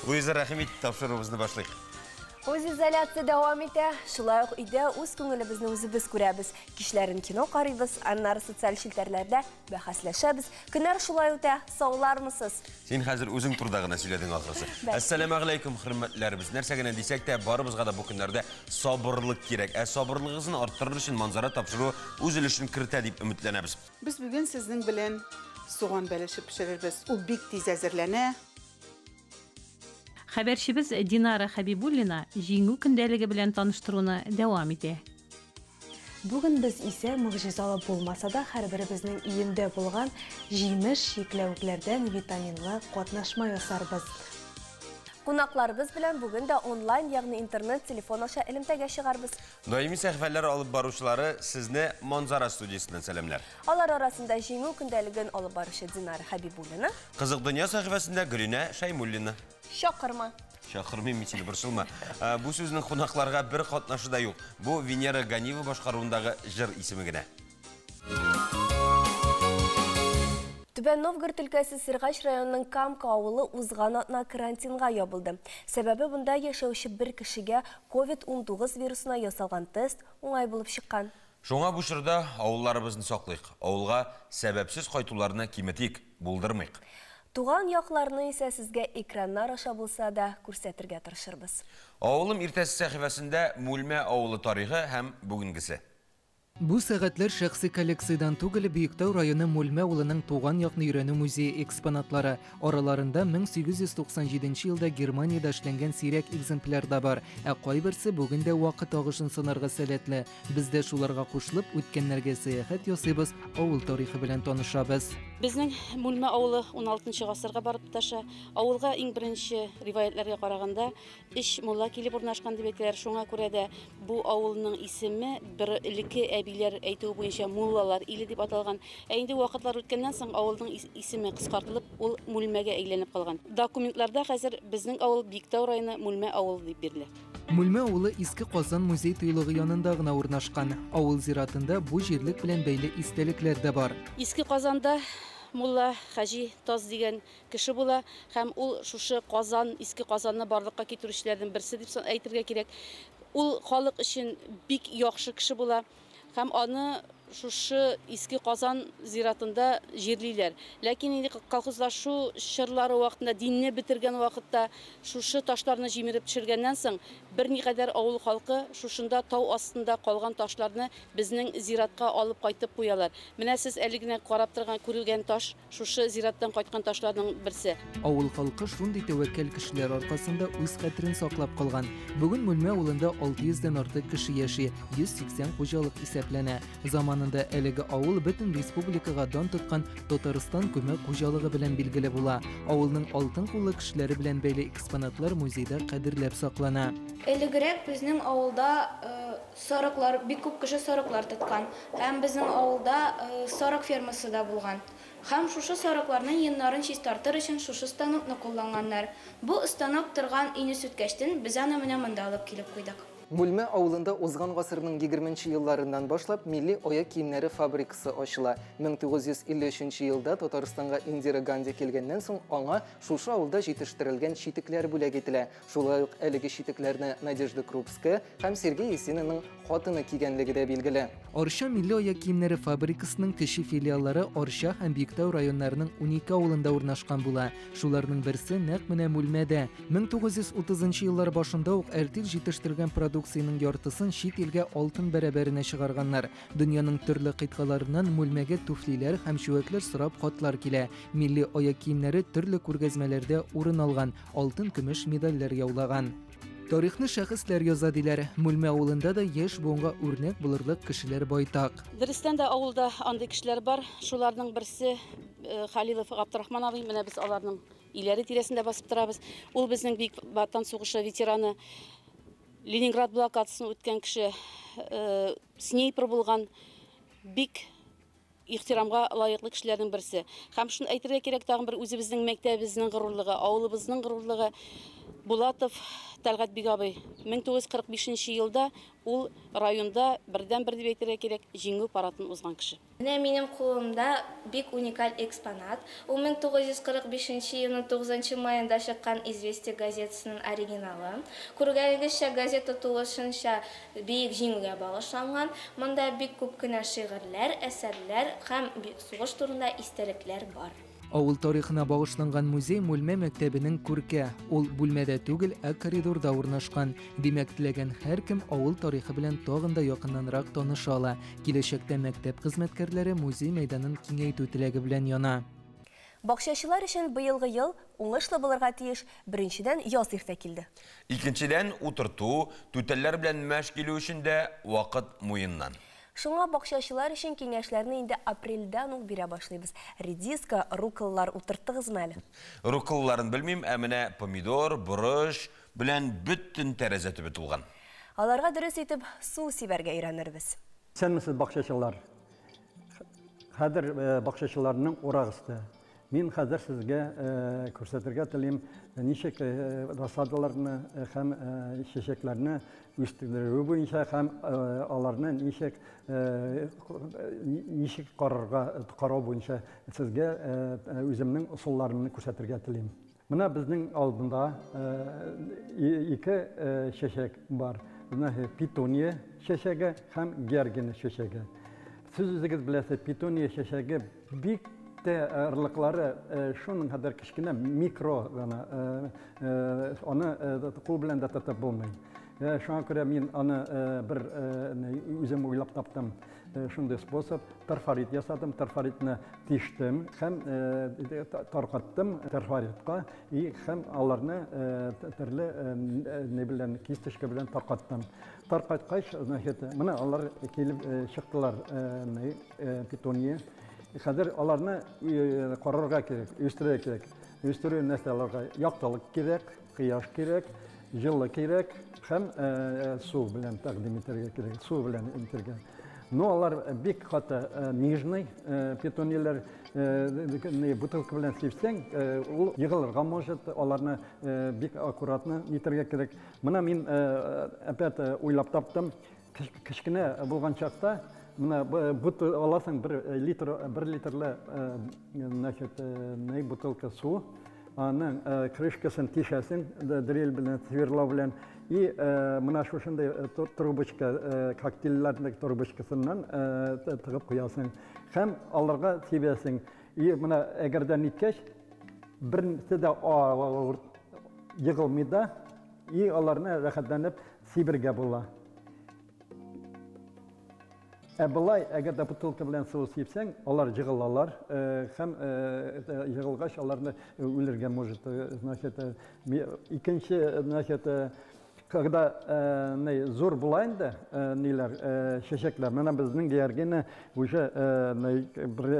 Луиза, рәхим ит, тапшыруыбызны башлыйк. Үзизоляция дәвам итә. Шулай ук өйдә үз күңелебезне үзебез күрәбез. Кичләрен кино карыйбыз, аннары социаль челтәрләрдә бәхәсләшәбез. Көннәр шулай үтә. Саулармысыз? Син хәзер үзең турыда гына сөйләдең ахрысы. Әссәламәгаләйкүм, хөрмәтләребез. Нәрсә генә дисәк тә, барыбызга да бу көннәрдә сабырлык кирәк. Ә сабырлыгыгызны арттырыр өчен Манзара тапшыруы үз өлешен кертә дип өметләнәбез. Без бүген сезнең белән суган бәлеше пешерербез. Ул бик тиз әзерләнә. Хәбәрчебез Динара Хәбибуллина Җиңү көндәлеге белән таныштыруны дәвам итә. Бүген без исә могҗизалы булмаса да, һәрберебезнең өендә булган җимеш чикләвекләрдән витаминлы катнашма ясарбыз. Кунакларыбыз белән бүген дә онлайн, ягъни интернет, телефон аша элемтәгә чыгарбыз. Даими сәхифәләр алып баручылары сезне Манзара студиясеннән сәламләр. Алар арасында Җиңү көндәлеген алып баручы Динара Хәбибуллина. Кызык дөнья сәхифәсендә Гөлинә Шәймуллина. Чакырма. Чакырмыйм мин сине, борчылма. Бу сүзнең кунакларга бер катнашы да юк. Бу Венера Ганиева башкаруындагы җыр исеме генә. Түбән Новгород өлкәсе Сергач районының Камка авылы узган атна карантинга ябылды. Сәбәбе монда яшәүче бер кешегә COVID-19 вирусына ясалган тест уңай булып чыккан. Шуңа бу чорда авылларыбызны саклыйк. Авылга сәбәпсез кайтуларны киметик, булдырмыйк. Туган якларны исә сезгә экраннар аша булса да күрсәтергә тырышырбыз. Авылым иртәсе сәхифәсендә Мүлмә авылы тарихы һәм бүгенгесе. Бу сәгатьләр шәхси коллекциядән түгел, Биектау районы Мүлмә авылының туган якны өйрәнү музее экспонатлары. Араларында 1897 елда Германиядә эшләнгән сирәк экземпляр да бар. Ә кайберсе бүген дә вакыт агышын сынарга сәләтле. Без дә шуларга кушылып, үткәннәргә сәяхәт ясыйбыз, авыл тарихы белән танышабыз. Безнең Мүлмә авылы 16 гасырга барып тоташа. Авылга иң беренче риваятларга караганда өч мулла килеп урнашкан дип әйтәләр. Шуңа күрә дә бу авылның исеме бер элекке әбиләр әйтүе буенча муллалар иле дип аталган. Ә инде вакытлар үткәннән соң авылның исеме кыскартылып, ул Мүлмәгә әйләнеп калган. Документларда хәзер безнең авыл Биектау районы Мүлмә авылы дип бирелә. Мүлмә авылы Иске Казан музей тыюлыгы янында гына урнашкан. Авыл зиратында бу җирлек белән бәйле истәлекләр дә бар. Иске Казанда мулла Хаҗи Таз дигән кеше була һәм ул шушы Казан, Иске Казанны барлыкка китерүчеләрнең берсе дип әйтергә кирәк. Ул халык өчен бик яхшы кеше була һәм аны шушы Иске Казан зиратында җирлиләр. Ләкин инде колхозлашу чорлары вакытында, динне бетергән вакытта шушы ташларны җимереп төшергәннән соң берникадәр авыл халкы шушында тау астында калган ташларны безнең зиратка алып кайтып куялар. Менә сез әле генә карап торган, күрелгән таш шушы зираттан кайткан ташларның берсе. Авыл халкы шундый тәвәккәл кешеләр аркасында үз хәтерен саклап калган. Бүген Мүлмә авылында 600дән артык кеше яши, 180 хуҗалык исәпләнә. Заманында әлеге авыл бөтен республикага дан тоткан Татарстан күмәк хуҗалыгы белән билгеле була. Авылның алтын куллы кешеләре белән бәйле экспонатлар музейда кадерләп саклана. Элегрәк безнең авылда сарыклар, бик күп кеше сарыклар тоткан. Һәм безнең авылда сарык фермасы да булган. Һәм шушы сарыкларның йоннарын чистартыр өчен шушы станокны кулланганнар. Бу станок торган өйне сүткәчтен без аны менә монда алып килеп куйдык. Мүлмә авылында узган гасырның 20 елларыннан башлап милли аяк киемнәре фабрикасы ачыла. 1953 елда Татарстанга Индира Ганди килгәннән соң аңа шушы авылда җитештерелгән читекләр бүләк ителә. Шулай ук әлеге читекләрне Надежда Крупская һәм Сергей Есенинның хатыны кигәнлеге дә билгеле. Арча милли аяк киемнәре фабрикасының кече филиаллары Арча һәм Биектау районнарының 12 авылында урнашкан була. Шуларның берсе нәкъ менә Мүлмәдә. 1930 еллар башында ук әртил җитештергән продукциянең яртысын чит илгә алтын бәрабәренә чыгарганнар. Дөньяның төрле кыйтгаларыннан Мүлмәгә туфлиләр һәм чүәкләр сорап хатлар килә. Милли аяк киемнәре төрле күргәзмәләрдә урын алган, алтын көмеш медальләр яулаган. Тарихны шәхесләр яза диләр. Мүлмә авылында да яшь буынга үрнәк булырлык кешеләр байтак. Дөрестән дә авылда андый кешеләр бар. Шуларның берсе Халилов Габдрахман абый. Менә без аларның өйләре тирәсендә басып торабыз. Ул безнең Бөек Ватан сугышы ветераны, Ленинград блокадасын үткән кеше, снайпер булган, бик ихтирамга лаеклы кешеләрнең берсе. Һәм шуны әйтергә кирәк, тагын бер үзебезнең мәктәбебезнең горурлыгы, авылыбызның горурлыгы. Булатов Тәлгать Бигабый 1945 елда ул районда бердән-бер дип әйтергә кирәк, җиңү парадын узган кеше. Менә минем кулымда бик уникаль экспонат. Ул 1945 елның 9 маенда чыккан «Известия» газетасының оригиналы. Күргәнегезчә, газета тулысынча Бөек Җиңүгә багышланган. Монда бик күп кенә шигырьләр, әсәрләр һәм сугыш турында истәлекләр бар. Авыл тарихына багышланган музей Мүлмә мәктәбенең күрке. Ул бүлмәдә түгел, ә коридорда урнашкан. Димәк, теләгән һәркем авыл тарихы белән тагын да якыннанрак таныша ала. Киләчәктә мәктәп хезмәткәрләре музей мәйданын киңәйтү теләге белән яна. Бакчачылар өчен быелгы ел уңышлы булырга тиеш. Беренчедән, яз иртә килде. Икенчедән, утырту, түтәлләр белән мәш килү өчен дә вакыт муеннан. Шуңа бакчачылар өчен киңәшләрне инде апрельдән үк бирә башлыйбыз. Редиска, руколлар утырттыгызмы әле? Руколларын белмим, ә менә помидор, борыч белән бөтен тәрәзә төбе тулган. Аларга дөрес итеп су сибәргә өйрәнербез. Исәнмесез, бакчачылар! Хәзер бакчачыларның урак өсте. Мин хәзер сезгә күрсәтергә телим, ничек рассадаларны һәм чәчәкләрне үстерү буенча һәм аларны ничек ничек карарга карау буенча сезгә үземнең ысулларымны күрсәтергә телим. Менә безнең алдында ике чәчәк бар. Менә петуния чәчәге һәм георгина чәчәге. Сез үзегез беләсез, петуния чәчәге бик тә орлыклары шуның кадәр кечкенә, микро гына, аны кул белән дә тотып булмый. Шуңа күрә мин аны бер үзем уйлап таптым. Шундый способ, перфорит ясадым, перфоритны тиштем һәм таркаттым перфоритка и һәм аларны төрле ни белән, кисточка белән таркаттым. Таркаткач, значит, менә алар килеп чыктылар, петуния. Хәзер аларны карарга кирәк, үстерергә кирәк. Үстерү нәрсә аларга? Яктылык кирәк, кояш кирәк, җылы кирәк һәм су белән тәкъдим итәргә кирәк, су белән итәргә. Но алар бик каты нежный петунияләр, бутылка белән сипсәң, ул егылырга может, аларны бик аккуратно итәргә кирәк. Менә мин опять уйлап таптым, кечкенә булган чакта, менә бут аласың бер литр, бер литрлы, значит, бутылка су, аның крышкасын тишәсең дрель белән, сверло белән, и менә шушындай трубочка, коктейльләрнең трубочкасыннан тыгып куясың һәм аларга сибәсең. И менә әгәр дә ниткәч, берсе дә егылмый да, и аларны рәхәтләнеп сибергә була. Ә былай, әгәр дә бутылка белән су сипсәң, алар җыгылалар, һәм җыгылгач аларны үлергә может. Значит, икенче, значит, когда не зур була инде ниләр, чәчәкләр. Менә безнең георгина уже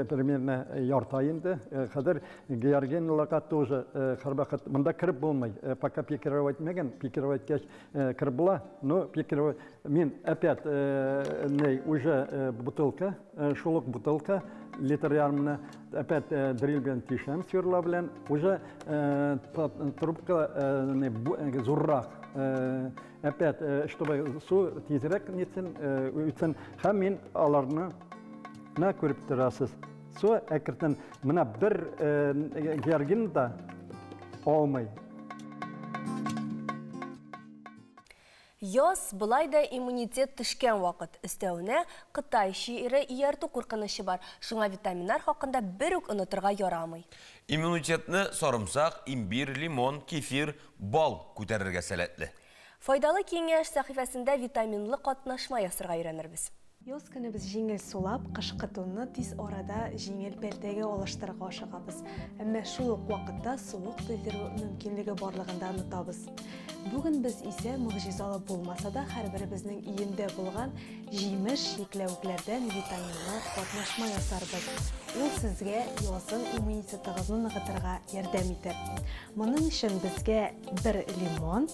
примерно ярты ай инде. Хәзер георгиналарга тоже һәрвакыт монда кереп булмый. Пока пикировать итмәгән, пикировать иткәч кереп була, но пикировать мин опять не уже бутылка, шул ук бутылка литр ярымны опять дрель белән тишәм, сверло белән, уже трубка зуррак. Опять, чтобы су тизрәк нитсен, үтсен, һәм мин аларны менә күреп торасыз. Су әкертен менә бер георгин да алмый. Яз былай да иммунитет төшкән вакыт. Өстәвенә Кытай чире ияртү куркынычы бар. Шуңа витаминнар хакында бер үк онытырга ярамый. Иммунитетны сарымсак, имбирь, лимон, кефир, бал күтәрергә сәләтле. Файдалы киңәш сәхифәсендә витаминлы катнашма ясарга өйрәнербез. Яз көне без җиңел сулап, кышкы тунны тиз арада җиңел пәлтәгә алыштырырга ашыгабыз. Әмма шул ук вакытта суык тидерү мөмкинлеге барлыгын да онытабыз. Бүген без исә могҗизалы булмаса да һәрберебезнең өендә булган җимеш чикләвекләрдән витаминлы катнашма ясарбыз. Ул сезгә язын иммунитетыгызны ныгытырга ярдәм итәр. Моның өчен безгә бер лимон,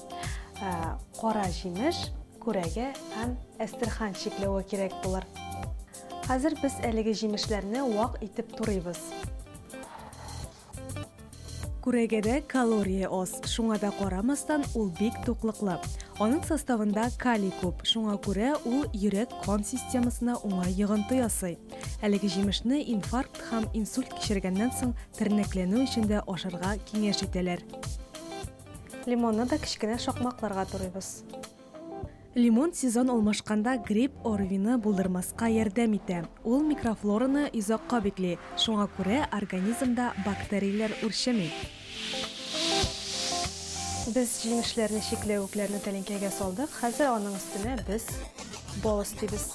кара җимеш, күрәгә һәм әстерхан чикләве кирәк булыр. Хәзер без әлеге җимешләрне вак итеп турыйбыз. Күрәгәдә калория аз, шуңа да карамастан ул бик туклыклы. Аның составында калий күп, шуңа күрә ул йөрәк-кан системасына уңай йогынты ясый. Әлеге җимешне инфаркт һәм инсульт кичергәннән соң тернәкләнү өчен дә ашарга киңәш итәләр. Лимонны да кечкенә шакмакларга турыйбыз. Лимон сезон алмашканда грипп, ОРВИны булдырмаска ярдәм итә. Ул микрофлораны йозакка бикли, шуңа күрә организмда бактерияләр үрчеми. Без җимешләрне, чикләвекләрне тәлинкәгә салдык. Хәзер аның өстенә без бал өстибез.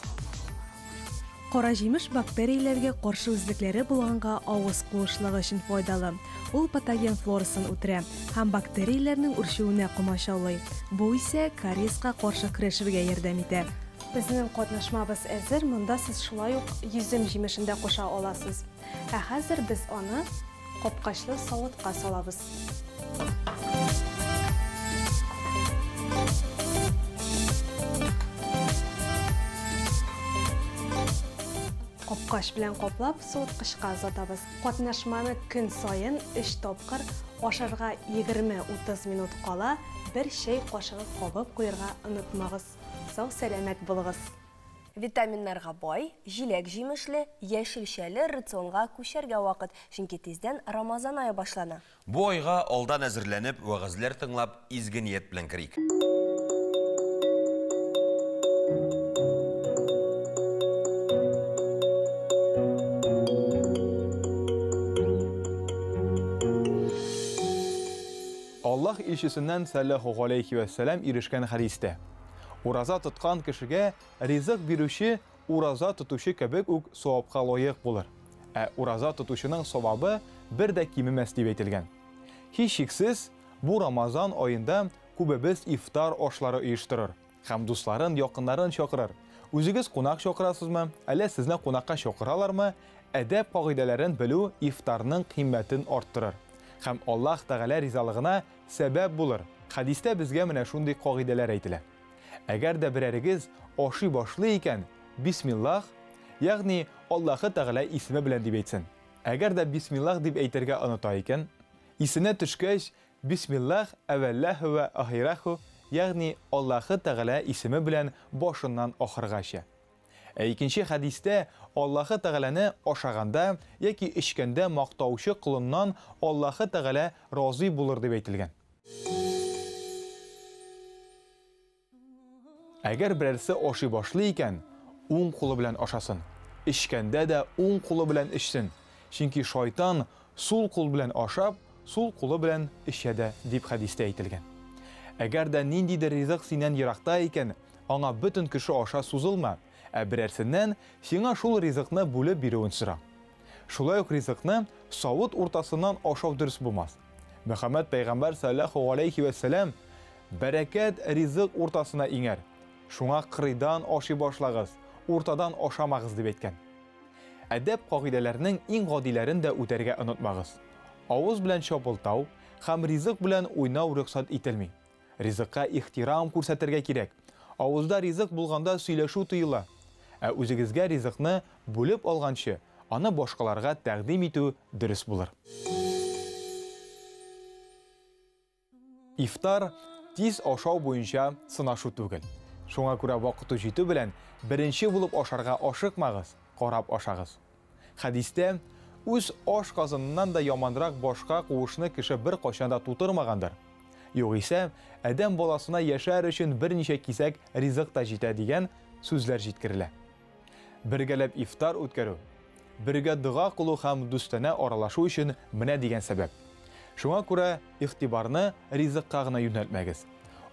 Кара җимеш бактерияләргә каршы үзлекләре булганга авыз куышлыгы өчен файдалы. Ул патоген флорасын үтерә һәм бактерияләрнең үрчүенә комачаулый. Бу исә кариеска каршы көрәшергә ярдәм итә. Безнең катнашмабыз әзер, монда сез шулай ук йөзем җимешен дә куша аласыз. Ә хәзер без аны капкачлы савытка салабыз. Капкач белән каплап, суыткычка озатабыз. Катнашманы көн саен 3 тапкыр ашарга 20-30 минут кала бер чәй кашыгы кабып куярга онытмагыз. Сау-сәламәт булыгыз. Витаминнарга бай, җиләк-җимешле, яшелчәле рационга күчәргә вакыт, чөнки тиздән Рамазан ае башлана. Бу айга алдан әзерләнеп, вәгазьләр тыңлап, изге ният белән керик. Аллаһ илчесеннән салләһу галәйһи вә сәлам ирешкән хәдистә: Ураза тоткан кешегә ризык бирүче ураза тотучы кебек үк савапка лаек булыр. Ә ураза тотучының савабы бер дә кимемәс дип әйтелгән. Һичшиксез, бу Рамазан аенда күбебез ифтар ашлары оештырыр һәм дусларын, якыннарын чакырыр. Үзегез кунак чакырасызмы, әллә сезне кунакка чакыралармы, әдәп кагыйдәләрен белү ифтарның кыйммәтен арттырыр һәм Аллаһ Тәгалә ризалыгына сәбәп булыр. Хәдистә безгә менә шундый кагыйдәләр әйтелә. Әгәр дә берәрегез ашый башлый икән, Бисмиллах, ягъни Аллаһы Тәгалә исеме белән дип әйтсен. Әгәр дә Бисмиллах дип әйтергә оныта икән, исенә төшкәч, Бисмиллах әвәлләһу вә ахирәху, ягъни Аллаһы Тәгалә исеме белән башыннан ахыргача. Ә икенче хәдистә Аллаһы Тәгаләне ашаганда яки эчкәндә мактаучы колыннан Аллаһы Тәгалә разый булыр дип әйтелгән. Әгәр берәрсе ашый башлый икән, уң кулы белән ашасын. Эчкәндә дә уң кулы белән эчсен. Чөнки шайтан сул кул белән ашап, сул кулы белән эчә дә, дип хәдистә әйтелгән. Әгәр дә ниндидер ризык синнән еракта икән, аңа бөтен кеше аша сузылма, ә берәрсеннән сиңа шул ризыкны бүлеп бирүен сора. Шулай ук ризыкны савыт уртасыннан ашау дөрес булмас. Мөхәммәд пәйгамбәр салләһу галәйһи вә сәлам, Бәрәкәт ризык уртасына иңәр. Шуңа кырыйдан ашый башлагыз, уртадан ашамагыз, дип әйткән. Әдәп кагыйдәләренең иң гадиләрен дә үтәргә онытмагыз. Авыз белән чапылтау һәм ризык белән уйнау рөхсәт ителми. Ризыкка ихтирам күрсәтергә кирәк. Авызда ризык булганда сөйләшү тыела. Ә үзегезгә ризыкны бүлеп алганчы, аны башкаларга тәкъдим итү дөрес булыр. Ифтар тиз ашау буенча сынашу түгел. Шуңа күрә вакыты җитү белән беренче булып ашарга ашыкмагыз, карап ашагыз. Хәдистә, үз аш казаныннан да яманрак башка куышны кеше беркайчан да тутырмагандыр. Югыйсә, адәм баласына яшәр өчен берничә кисәк ризык та җитә дигән сүзләр җиткерелә. Бергәләп ифтар үткәрү, бергә дога кылу һәм дустанә аралашу өчен менә дигән сәбәп. Шуңа күрә игътибарны ризыкка гына юнәлтмәгез.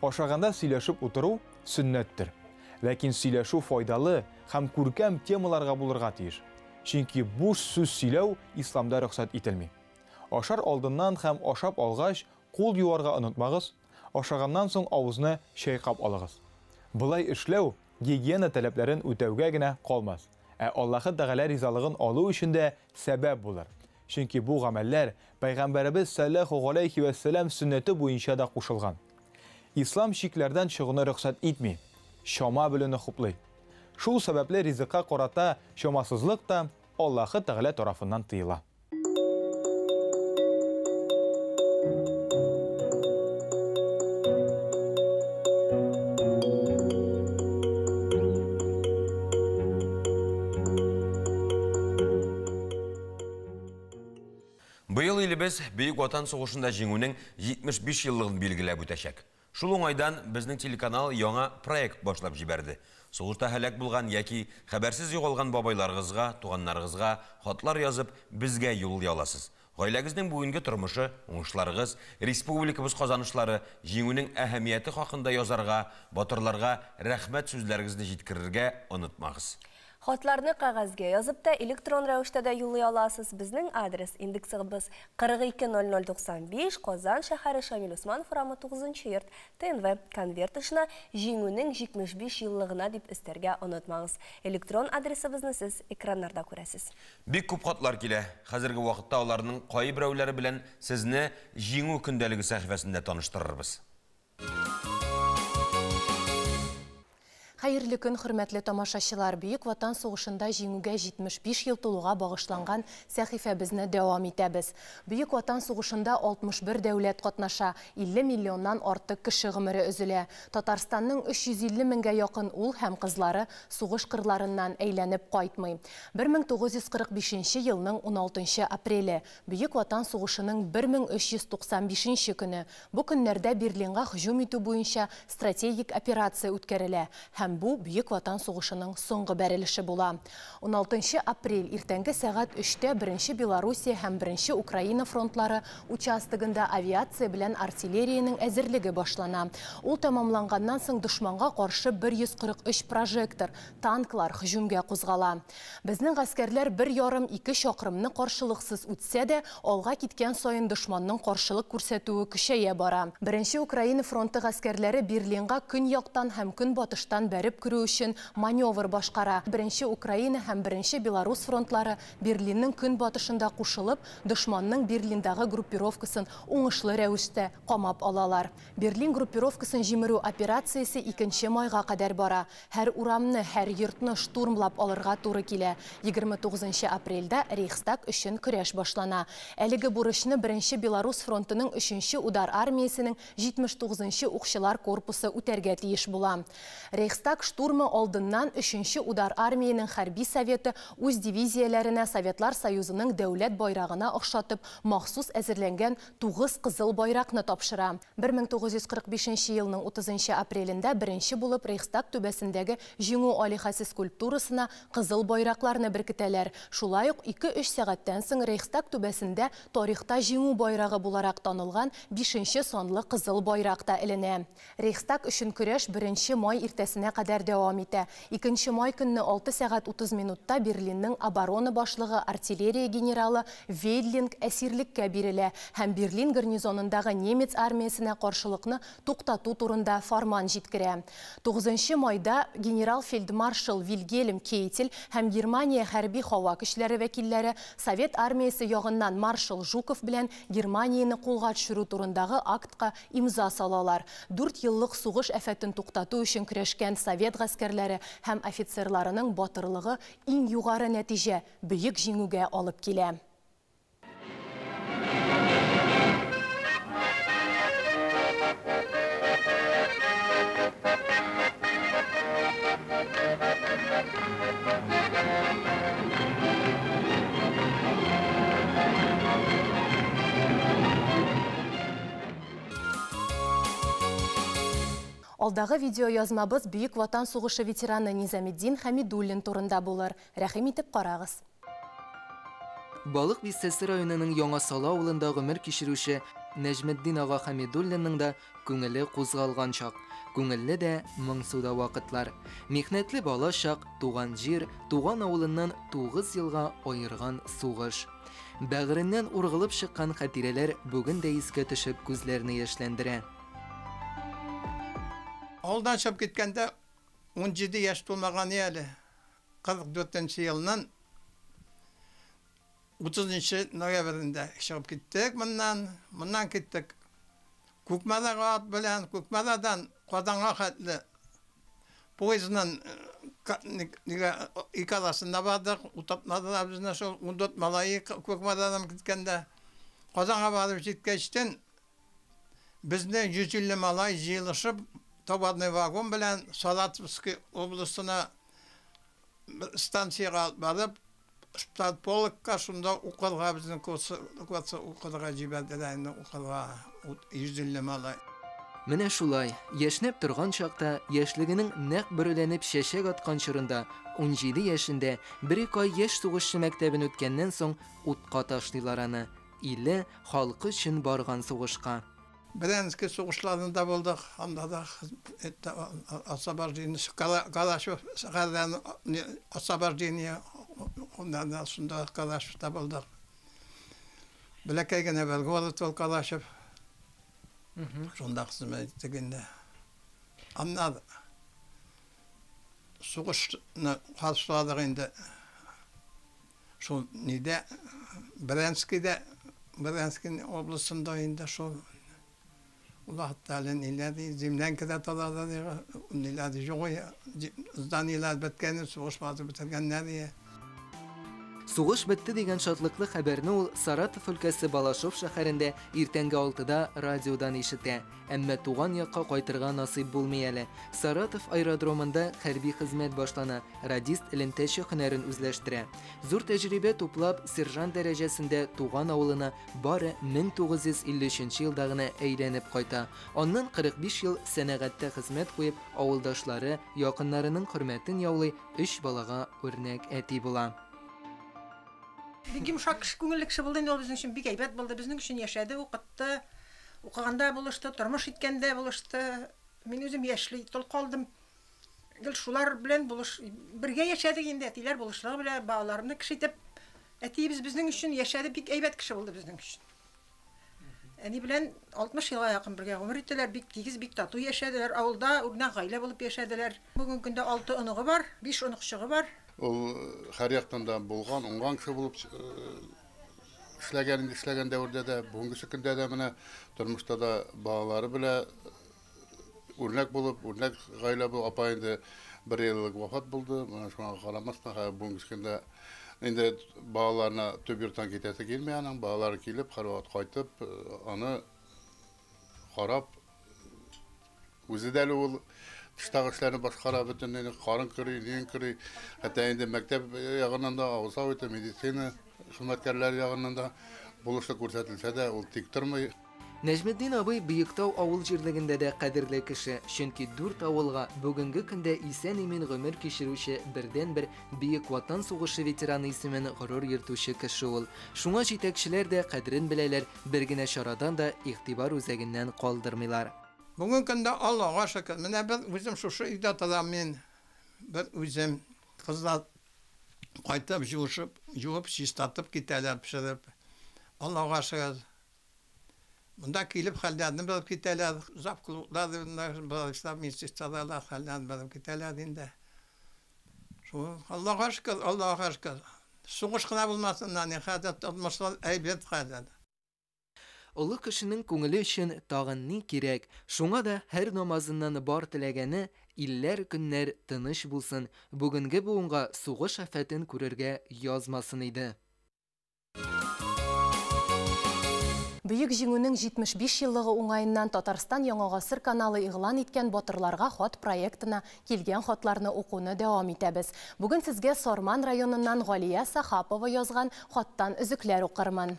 Ашаганда сөйләшеп утыру сөннәттер. Ләкин сөйләшү файдалы һәм күркәм темаларга булырга тиеш. Чөнки буш сүз сөйләү исламда рөхсәт ителми. Ашар алдыннан һәм ашап алгач кул юарга онытмагыз, ашаганнан соң авызны чайкап алыгыз. Болай эшләү гигиена таләпләрен үтәүгә генә калмас, ә Аллаһы Тәгалә ризалыгын алу өчен дә сәбәп булыр. Чөнки бу гамәлләр Пәйгамбәребез салләһу галәйһи вә сәлам сөннәте буенча да кушылган. Ислам чикләрдән чыгуны рөхсәт итми, чама белүне хуплый. Шул сәбәпле ризыкка карата чамасызлык та Аллаһы Тәгалә тарафыннан тыела. илебез Бөек Ватан сугышында җиңүнең 75 еллыгын билгеләп үтәчәк. Шул уңайдан безнең телеканал яңа проект башлап җибәрде. Сугышта һәлак булган яки хәбәрсез югалган бабайларыгызга, туганнарыгызга хатлар язып, безгә юллый аласыз. Гаиләгезнең бүгенге тормышы, уңышларыгыз, республикабыз казанышлары, җиңүнең әһәмияте хакында язарга, батырларга рәхмәт сүзләрегезне җиткерергә онытмагыз. Хатларны кәгазьгә язып та, электрон рәвештә дә юллый аласыз. Безнең адрес: индексыбыз 420095, Казан шәһәре, Шамил Усманов урамы, 9 йорт, ТНВ. Конверт тышына «Җиңүнең 75 еллыгына» дип өстәргә онытмагыз. Электрон адресыбызны сез экраннарда күрәсез. Бик күп хатлар килә. Хәзерге вакытта аларның кайберәүләре белән сезне Җиңү көндәлеге сәхифәсендә таныштырырбыз. Хәерле көн, хөрмәтле тамашачылар! Бөек Ватан сугышында җиңүгә 75 ел тулуга багышланган сәхифәбезне дәвам итәбез. Бөек Ватан сугышында 61 дәүләт катнаша, 50 миллионнан артык кеше гомере өзелә. Татарстанның 350 меңгә якын ул һәм кызлары сугыш кырларыннан әйләнеп кайтмый. 1945 елның 16 апреле, Бөек Ватан сугышының 1395 көне. Бу көннәрдә Берлинга һөҗүм итү буенча стратегик операция үткәрелә һәм бу Бөек Ватан сугышының соңгы бәрелеше була. 16 апрель иртәнге сәгать 3-тә 1 Белоруссия һәм 1 Украина фронтлары участогында авиация белән артиллериянең әзерлеге башлана. Ул тәмамланганнан соң дошманга каршы 143 прожектор, танклар һөҗүмгә кузгала. Безнең гаскәрләр 1,5-2 чакрымны каршылыксыз үтсә дә, алга киткән саен дошманның каршылык күрсәтүе көчәя бара. 1 Украина фронты гаскәрләре Берлинга көньяктан һәм көнбатыштан бәреп керү өчен маневр башкара. 1 Украина һәм 1 Белорус фронтлары Берлинның көнбатышында кушылып, дошманның Берлиндагы группировкасын уңышлы рәвештә камап алалар. Берлин группировкасын җимерү операциясе 2 майга кадәр бара. Һәр урамны, һәр йортны штурмлап алырга туры килә. 29 апрельдә Рейхстаг өчен көрәш башлана. Әлеге бурычны 1 Белорус фронтының 3 удар армиясенең 79 укчылар корпусы үтәргә тиеш була. Рейхстаг штурмы алдыннан 3 удар армияның хәрби советы үз дивизияләренә Советлар Союзының дәүләт байрагына охшатып махсус әзерләнгән 9 кызыл байракны тапшыра. 1945 елның 30 апрелендә беренче булып Рейхстаг түбәсендәге Җиңү алиһәсе скульптурасына кызыл байракларны беркетәләр. Шулай ук 2-3 сәгатьтән соң Рейхстаг түбәсендә тарихта Җиңү байрагы буларак танылган 5 санлы кызыл байрак та эленә. Рейхстаг өчен көрәш 1 май иртәсенә кадәр дәвам итә. 2 май көнне 6 сәгать 30 минутта Берлинның оборона башлыгы артиллерия генералы Вейдлинг әсирлеккә бирелә һәм Берлин гарнизонындагы немец армиясенә каршылыкны туктату турында фарман җиткерә. 9 майда генерал-фельдмаршал Вильгельм Кейтель һәм Германия хәрби һава көчләре вәкилләре Совет армиясе ягыннан маршал Жуков белән Германияне кулга төшерү турындагы актка имза салалар. 4 еллык сугыш афәтен туктату өчен көрәшкән совет гаскәрләре һәм офицерларының батырлыгы иң югары нәтиҗә – бөек җиңүгә алып килә. Алдагы видео язмабыз Бөек Ватан сугышы ветераны Низаметдин Хәмидуллин турында булыр. Рәхим итеп карагыз. Балык Бистәсе районының Яңа Сала авылында гомер кичерүче Нәҗметдин ага Хәмидуллинның да күңеле кузгалган чак. Күңелле дә, моңсу да вакытлар. Михнәтле бала чак, туган җир, туган авылыннан 9 елга аерган сугыш. Бәгыреннән ургылып чыккан хатирәләр бүген дә искә төшеп күзләрне яшьләндерә. Авылдан чыгып киткәндә 17 яшь тулмаган әле. 44 елның 30 ноябрендә чыгып киттек моннан. Моннан киттек Кукмарага ат белән, Кукмарадан Казанга хәтле поездның ике арасында бардык. Утыртмадылар безне шул 14 малай Кукмарадан киткәндә. Казанга барып җиткәчтен безне 150 малай җыелышып товарный вагон белән Саратовский областына станцияга барып, Штатполкка шунда укырга безнең курсы укырга җибәрделәр инде укырга 150 малай. Менә шулай, яшьнәп торган чакта, яшьлегенең нәкъ бөреләнеп чәчәк аткан чорында, 17 яшендә, бер-ике ай яшь сугышчы мәктәбен үткәннән соң, утка ташлыйлар аны. Иле, халкы өчен барган сугышка. Брянский сугышларында булдык, анда да освобождение, Калашев шәһәрдән освобождение, унда шунда Калашевта булдык. Бәләкәй генә бер город ул Калашев. Шунда хезмәт иттек инде. Аннан сугышны каршыладык инде. Шул нидә, Брянскийда, Брянский областында инде шул ул вакытта әле ниләр ди, землянкада торалар ди, ниләр юк, зданиеләр беткән, сугыш вакыты бетергәннәр ди. Сугыш бетте дигән шатлыклы хәбәрне ул Саратов өлкәсе Балашов шәһәрендә иртәнге 6-да радиодан ишетә. Әмма туган якка кайтырга насыйп булмый әле. Саратов аэродромында хәрби хезмәт башлана, радист элемтәче һөнәрен үзләштерә. Зур тәҗрибә туплап, сержант дәрәҗәсендә туган авылына бары 1953 елда гына әйләнеп кайта. Аннан 45 ел сәнәгатьтә хезмәт куеп, авылдашлары, якыннарының хөрмәтен яулый, 3 балага үрнәк әти була. Бик йомшак кеше, күңелле кеше булды инде ул безнең өчен, бик әйбәт булды, безнең өчен яшәде, укытты, укыганда булышты, тормыш иткәндә булышты. Мин үзем яшьли тол калдым. Гел шулар белән булыш, бергә яшәдек инде, әтиләр булышлыгы белән балаларны кеше итеп. Әтиебез безнең өчен яшәде, бик әйбәт кеше булды безнең өчен. Әни белән 60 елга якын бергә гомер иттеләр, бик тигез, бик тату яшәделәр. Авылда үрнәк гаилә булып яшәделәр. Бүгенге көндә 6 оныгы бар, 5 оныкчыгы бар. Ул һәр яктан да булган, уңган кеше булып эшләгән, эшләгән дәвердә дә, бүгенге көндә дә менә тормышта да балалары белән үрнәк булып, үрнәк гаилә булып, апа инде бер еллык вафат булды. Менә шуңа карамастан, хәзер бүгенге көндә инде балаларына төп йорттан китәсе килми аның, балалары килеп, һәрвакыт кайтып, аны карап, үзе дә әле ул тыштагы эшләрне башкара, бөтен карын көри, нин көри, хәтта инде мәктәп ягыннан да, авыз итә, медицина хезмәткәрләре ягыннан да булышлык күрсәтелсә дә, ул тик тормый. Нәҗметдин абый Биектау авыл җирлегендә дә кадерле кеше, чөнки 4 авылга бүгенге көндә исән-имин гомер кичерүче бердәнбер Бөек Ватан сугышы ветераны исемен горур йөртүче кеше ул. Шуңа җитәкчеләр дә кадерен беләләр, бер генә чарадан да игътибар үзәгеннән калдырмыйлар. Бүгенге көндә Аллага шөкер, менә бер үзем шушы өйдә торам мин, бер үзем, кызлар кайтып жуышып, жуып, чистартып китәләр, пешереп. Аллага шөкер. Монда килеп хәлләрне белеп китәләр, завклублар, врачлар, медсестралар хәлләрне белеп китәләр инде. Шул Аллага шөкер, Аллага шөкер. Сугыш кына булмасын, хәзер тормышлар әйбәт хәзер. Олы кешенең күңеле өчен тагын ни кирәк? Шуңа да һәр намазыннан бар теләгәне илләр көннәр тыныч булсын, бүгенге буынга сугыш афәтен күрергә язмасын иде. Бөек Җиңүнең 75 еллыгы уңаеннан Татарстан Яңа Гасыр каналы игълан иткән Батырларга хат проектына килгән хатларны укуны дәвам итәбез. Бүген сезгә Сарман районыннан Галия Сахапова язган хаттан өзекләр укырмын.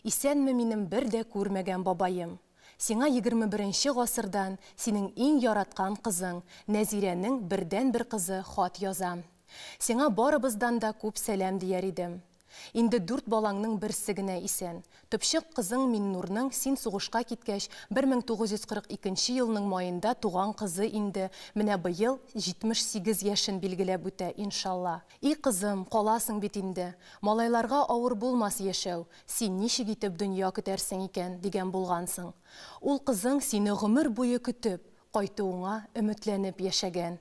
Исәнме минем бер дә күрмәгән бабаем. Сиңа 21 гасырдан синең иң яраткан кызың Нәзирәнең бердән-бер кызы хат язам. Сиңа барыбыздан да күп сәлам дияр идем. Инде 4 балаңның берсе генә исән. Төпчек кызың Миннурның син сугышка киткәч 1942 елның майында туган кызы инде менә быел 78 яшен билгеләп үтә иншалла. И кызым, каласың бит инде. Малайларга авыр булмас яшәү. Син ничек итеп дөнья көтәрсең икән дигән булгансың. Ул кызың сине гомер буе көтеп, кайтуыңа өметләнеп яшәгән.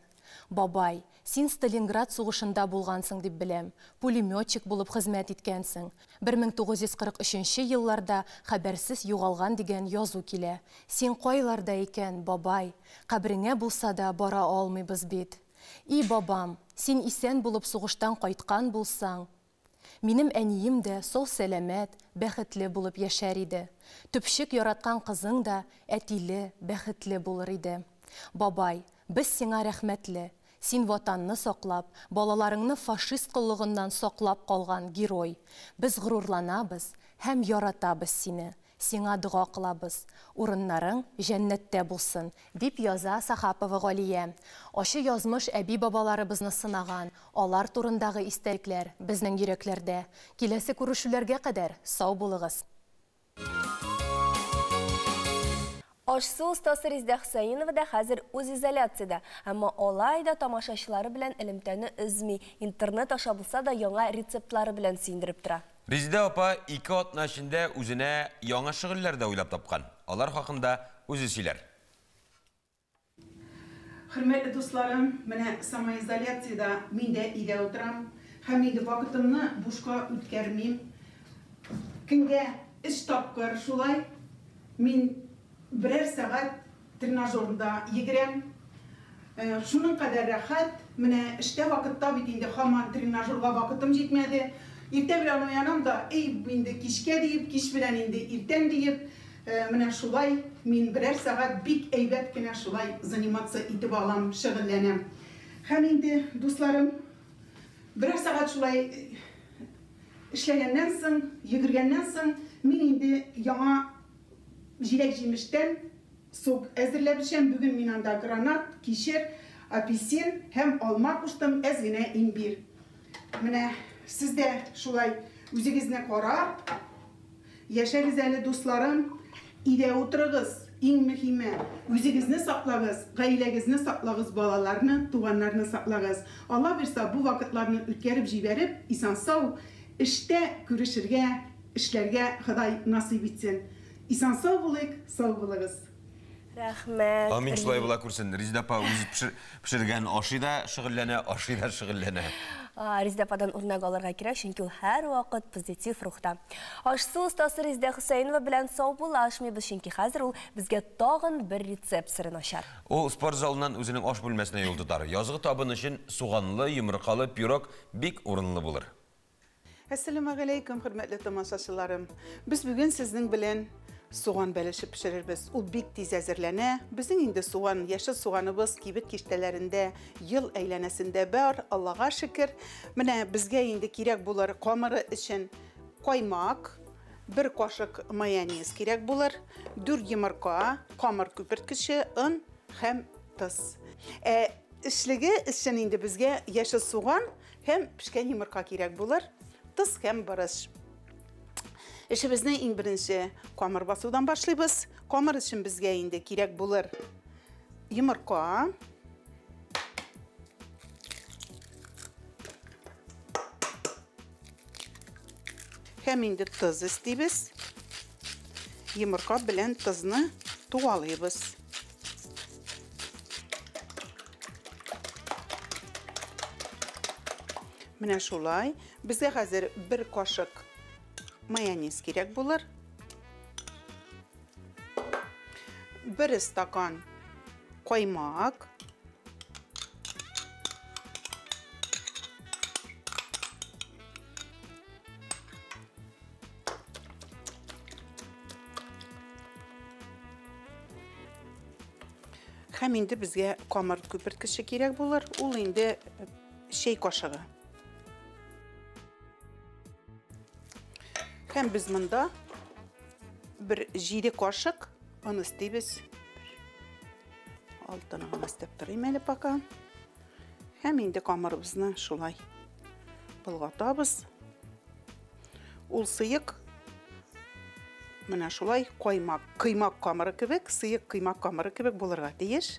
Бабай, син Сталинград сугышында булгансың дип беләм, пулеметчик булып хезмәт иткәнсең. 1943 елларда хәбәрсез югалган дигән язу килә. Син кайларда икән, бабай? Кабреңә булса да бара алмыйбыз бит. И бабам, син исән булып сугыштан кайткан булсаң, минем әнием дә сау сәламәт, бәхетле булып яшәр иде. Төпчек яраткан кызың да әтиле, бәхетле булыр иде. Бабай, без сиңа рәхмәтле. Син Ватанны саклап, балаларыңны фашист коллыгыннан саклап калган герой. Без горурланабыз һәм яратабыз сине. Сиңа дога кылабыз. Урыннарың җәннәттә булсын, дип яза Сахапова Галия. Ачы язмыш әби-бабаларыбызны сынаган, алар турындагы истәлекләр безнең йөрәкләрдә. Киләсе күрешүләргә кадәр сау булыгыз! Аш-су остасы Резидә Хөсәенова да хәзер үзизоляциядә. Әмма алай да тамашачылары белән элемтәне өзми, интернет аша булса да яңа рецептлары белән сөендереп тора. Резидә апа ике атна эчендә үзенә яңа шөгыльләр дә уйлап тапкан. Алар хакында үзе сөйләр. Хөрмәтле дусларым, менә самоизоляциядә мин дә өйдә утырам һәм инде вакытымны бушка үткәрмим. Көнгә өч тапкыр шулай мин берәр сәгать тренажерында йөгерәм. Шуның кадәр рәхәт. Менә эштә вакытта бит инде һаман тренажерга вакытым җитмәде. Иртә белән уянам да, эй, инде кичкә диеп, кич белән инде иртән диеп, менә шулай мин берәр сәгать бик әйбәт кенә шулай заниматься итеп алам, шөгыльләнәм. Һәм инде, дусларым, берәр сәгать шулай эшләгәннән соң, йөгергәннән соң, мин инде яңа җиләк-җимештән сок әзерләп эчәм. Бүген мин анда гранат, кишер, апельсин һәм алма куштым, әз генә имбир. Менә сез дә шулай үзегезне карап яшәгез әле, дусларым. Өйдә утырыгыз, иң мөһиме, үзегезне саклагыз, гаиләгезне саклагыз, балаларны, туганнарны саклагыз. Алла бирса, бу вакытларны үткәреп җибәреп, исән-сау эштә күрешергә, эшләргә Ходай насыйп итсен. Исән-сау булыйк, сау булыгыз. Рәхмәт. Амин, шулай була күрсен. Резидә апа үзе пешергән ашый да шөгыльләнә, ашый да шөгыльләнә. Резидә ападан үрнәк алырга кирәк, чөнки ул һәрвакыт позитив рухта. Аш-су остасы Резидә Хөсәенова белән саубуллашмыйбыз, чөнки хәзер ул безгә тагын бер рецепт серен ачар. Ул спорт залыннан үзенең аш бүлмәсенә юл тотар. Язгы табын өчен суганлы, йомыркалы пирог бик урынлы булыр. Әссәламегаләйкүм, хөрмәтле тамашачыларым. Без бүген сезнең белән суган бәлеше пешерербез. Ул бик тиз әзерләнә. Безнең инде суган, яшел суганыбыз кибет киштәләрендә ел әйләнәсендә бар, Аллага шөкер. Менә безгә инде кирәк булыр камыры өчен каймак, бер кашык майонез кирәк булыр, 4 йомырка, камыр күперткече, он һәм тоз. Ә эчлеге өчен инде безгә яшел суган һәм пешкән йомырка кирәк булыр, тоз һәм борыч. Эшебезне иң беренче камыр басудан башлыйбыз. Камыр өчен безгә инде кирәк булыр йомырка, һәм инде тоз өстибез. Йомырка белән тозны тугалыйбыз. Менә шулай. Безгә хәзер бер кашык майонез кирәк булыр. Бер стакан каймак. Һәм инде безгә камыр күперткече кирәк булыр. Ул инде чәй кашыгы. Һәм без монда бер 7 кашык он өстибез. Алтыны гына өстәп торыйм әле пока. Һәм инде камырыбызны шулай болгатабыз. Ул сыек, менә шулай каймак, кыймак камыры кебек, сыек кыймак камыры кебек булырга тиеш.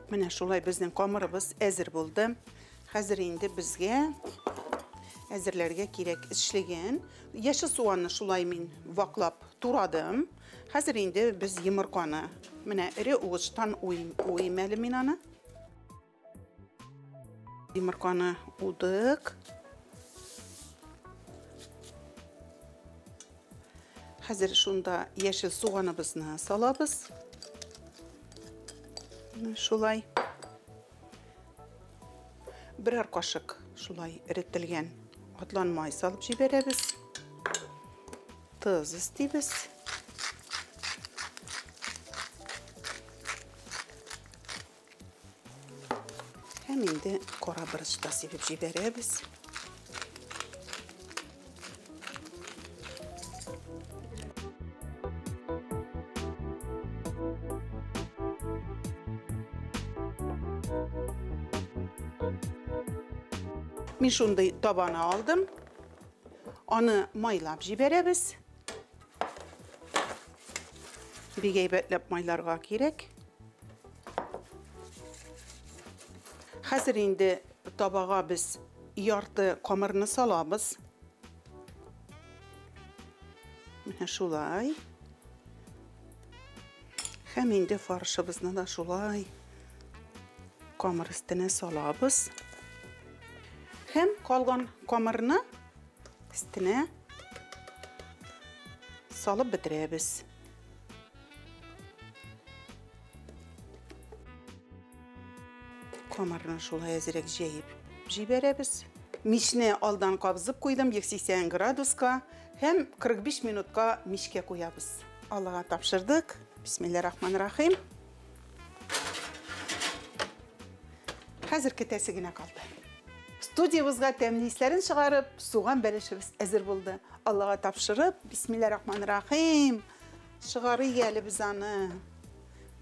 Менә шулай безнең камырыбыз әзер булды. Хәзер инде безгә әзерләргә кирәк эчлеген. Яшел суганны шулай мин ваклап турадым. Хәзер инде без йомырканы менә эре угычтан уйым әле мин аны. Йомырканы удык. Хәзер шунда яшел суганыбызны салабыз. Менә шулай. Берәр кашык шулай эретелгән атлан май салып җибәрәбез. Тоз өстибез. Һәм инде кара борыч та сибеп җибәрәбез. Мин шундый табаны алдым. Аны майлап җибәрәбез. Бик әйбәтләп майларга кирәк. Хәзер инде табага без ярты камырны салабыз. Менә шулай. Һәм инде фаршыбызны да шулай камыр өстенә салабыз. Һәм калган камырны өстенә салып бетерәбез. Камырны шулай әзрәк җәеп җибәрәбез. Мичне алдан кабызып куйдым 180 градуска һәм 45 минутка мичкә куябыз. Аллага тапшырдык. Бисмиллахир-рахманир-рахим. Хәзер көтәсе генә калды. Студиябызга тәмле исләрен чыгарып, суган бәлешебез әзер булды. Аллага тапшырып, бисмиллахир-рахманир-рахим. Чыгарыйк әле без аны.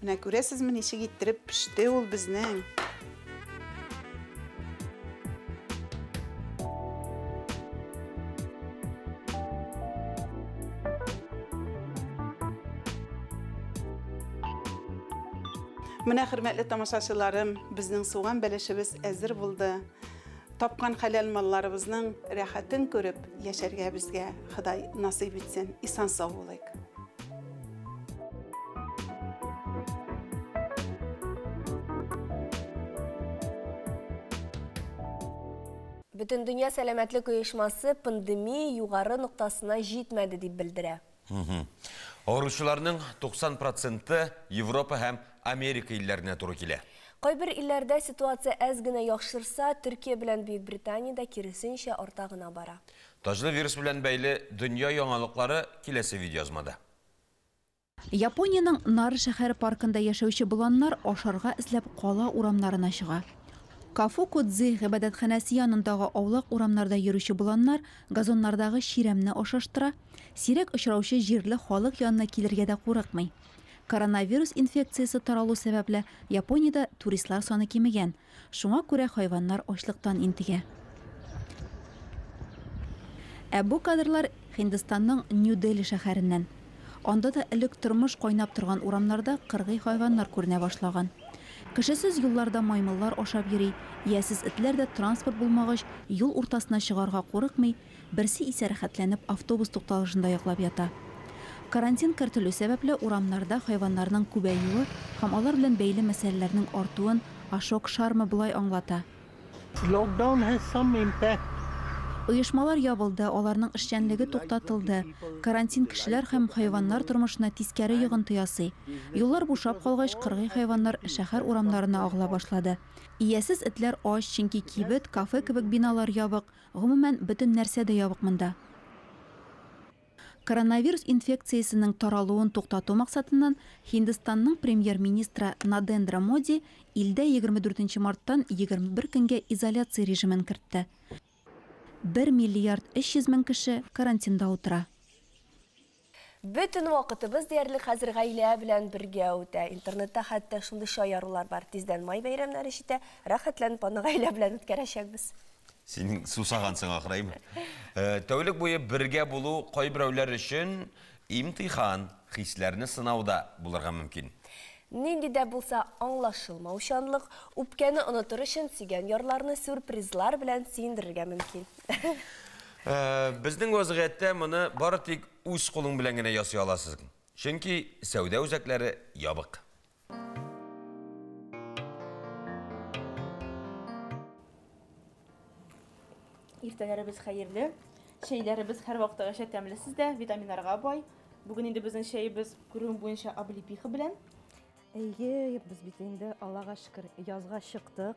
Менә күрәсезме, ничек иттереп пеште ул безнең. Менә, хөрмәтле тамашачыларым, безнең суган бәлешебез әзер булды. Тапкан хәләл малларыбызның рәхәтен күреп яшәргә безгә Ходай насыйп итсен. Исан сау булыйк. Бөтендөнья сәламәтлек оешмасы пандемия югары ноктасына җитмәде дип белдерә. Авыручыларның 90% Европа һәм Америка илләренә туры килә. Кайбер илләрдә ситуация әз генә яхшырса, Төркия белән Бөекбританиядә киресенчә арта гына бара. Таҗлы вирус белән бәйле дөнья яңалыклары киләсе видеоязмада. Япониянең Нара шәһәре паркында яшәүче боланнар ашарга эзләп кала урамнарына чыга. Кафукудзи гыйбадәтханәсе янындагы аулак урамнарда йөрүче боланнар газоннардагы чирәмне ашаштыра, сирәк очраучы җирле халык янына килергә дә курыкмый. Коронавирус инфекциясе таралу сәбәпле Япониядә туристлар саны кимегән. Шуңа күрә хайваннар ачлыктан интегә. Ә бу кадрлар Һиндстанның Нью-Дели шәһәреннән. Анда да элек тормыш кайнап торган урамнарда кыргый хайваннар күренә башлаган. Кешесез юлларда маймыллар ашап йөри, иясез этләр дә транспорт булмагач, юл уртасына чыгарга курыкмый, берсе исә рәхәтләнеп автобус тукталышында йоклап ята. Карантин кертелү сәбәпле урамнарда хайваннарның күбәюе һәм алар белән бәйле мәсьәләләрнең артуын Ашок Шарма болай аңлата. Lockdown has some impact. Оешмалар ябылды, аларның эшчәнлеге туктатылды. Карантин кешеләр һәм хайваннар тормышына тискәре йогынты ясый. Юллар бушап калгач, кыргый хайваннар шәһәр урамнарына агыла башлады. Иясез этләр ач, чөнки кибет, кафе кебек биналар ябык, гомумән бөтен нәрсә дә ябык монда. Коронавирус инфекциясенең таралуын туктату максатыннан Һиндстанның премьер-министры Нарендра Моди илдә 24 марттан 21 көнгә изоляция режимын кертте. 1 миллиард 300 мең кеше карантинда утыра. Бөтен вакытыбыз диярлек хәзер гаилә белән бергә үтә. Интернетта хәтта шундый шаярулар бар. Тиздән май бәйрәмнәре җитә, рәхәтләнеп аны гаилә белән үткәрәчәкбез. Син сусагансың ахры, Тәүлек буе бергә булу кайберәүләр өчен имтихан, хисләрне сынауда булырга мөмкин. Нинди дә булса аңлашылмаучанлык, үпкәне онытыр өчен сөйгән ярларны сюрпризлар белән сөендерергә мөмкин. Безнең вазгыятьтә моны бары тик үз кулың белән генә ясый аласың. Чөнки сәүдә үзәкләре ябык. Иртәләребез хәерле, чәйләребез һәр вакыттагыча тәмле сездә, витаминнарга бай. Бүген инде безнең чәебез күрүем буенча облепиха белән. Әйе, без бит инде Аллага шөкер язга чыктык.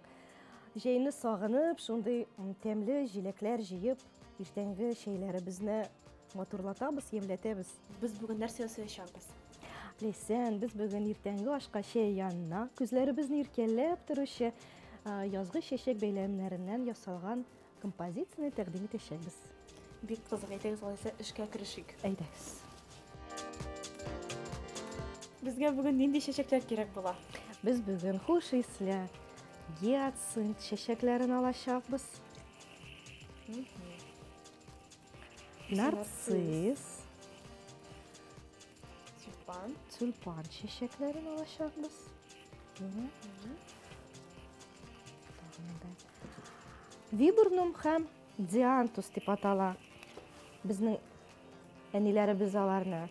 Җәйне сагынып, шундый тәмле җиләкләр җыеп, иртәнге чәйләребезне матурлатабыз, ямьләтәбез. Без бүген нәрсә ясаячакбыз? Ләйсән, без бүген иртәнге ашка чәй янына күзләребезне иркәләп торучы язгы чәчәк бәйләмнәреннән ясалган композицияне тәкъдим итәчәкбез. Бик кызык, әйдәгез алайса эшкә керешик. Әйдәгез. Безгә бүген нинди чәчәкләр кирәк була? Без бүген хуш исле гиацинт чәчәкләрен алачакбыз. Нарцисс. Тюльпан. Тюльпан чәчәкләрен алачакбыз. Вибурнум һәм диантус дип атала. Безнең әниләребез аларны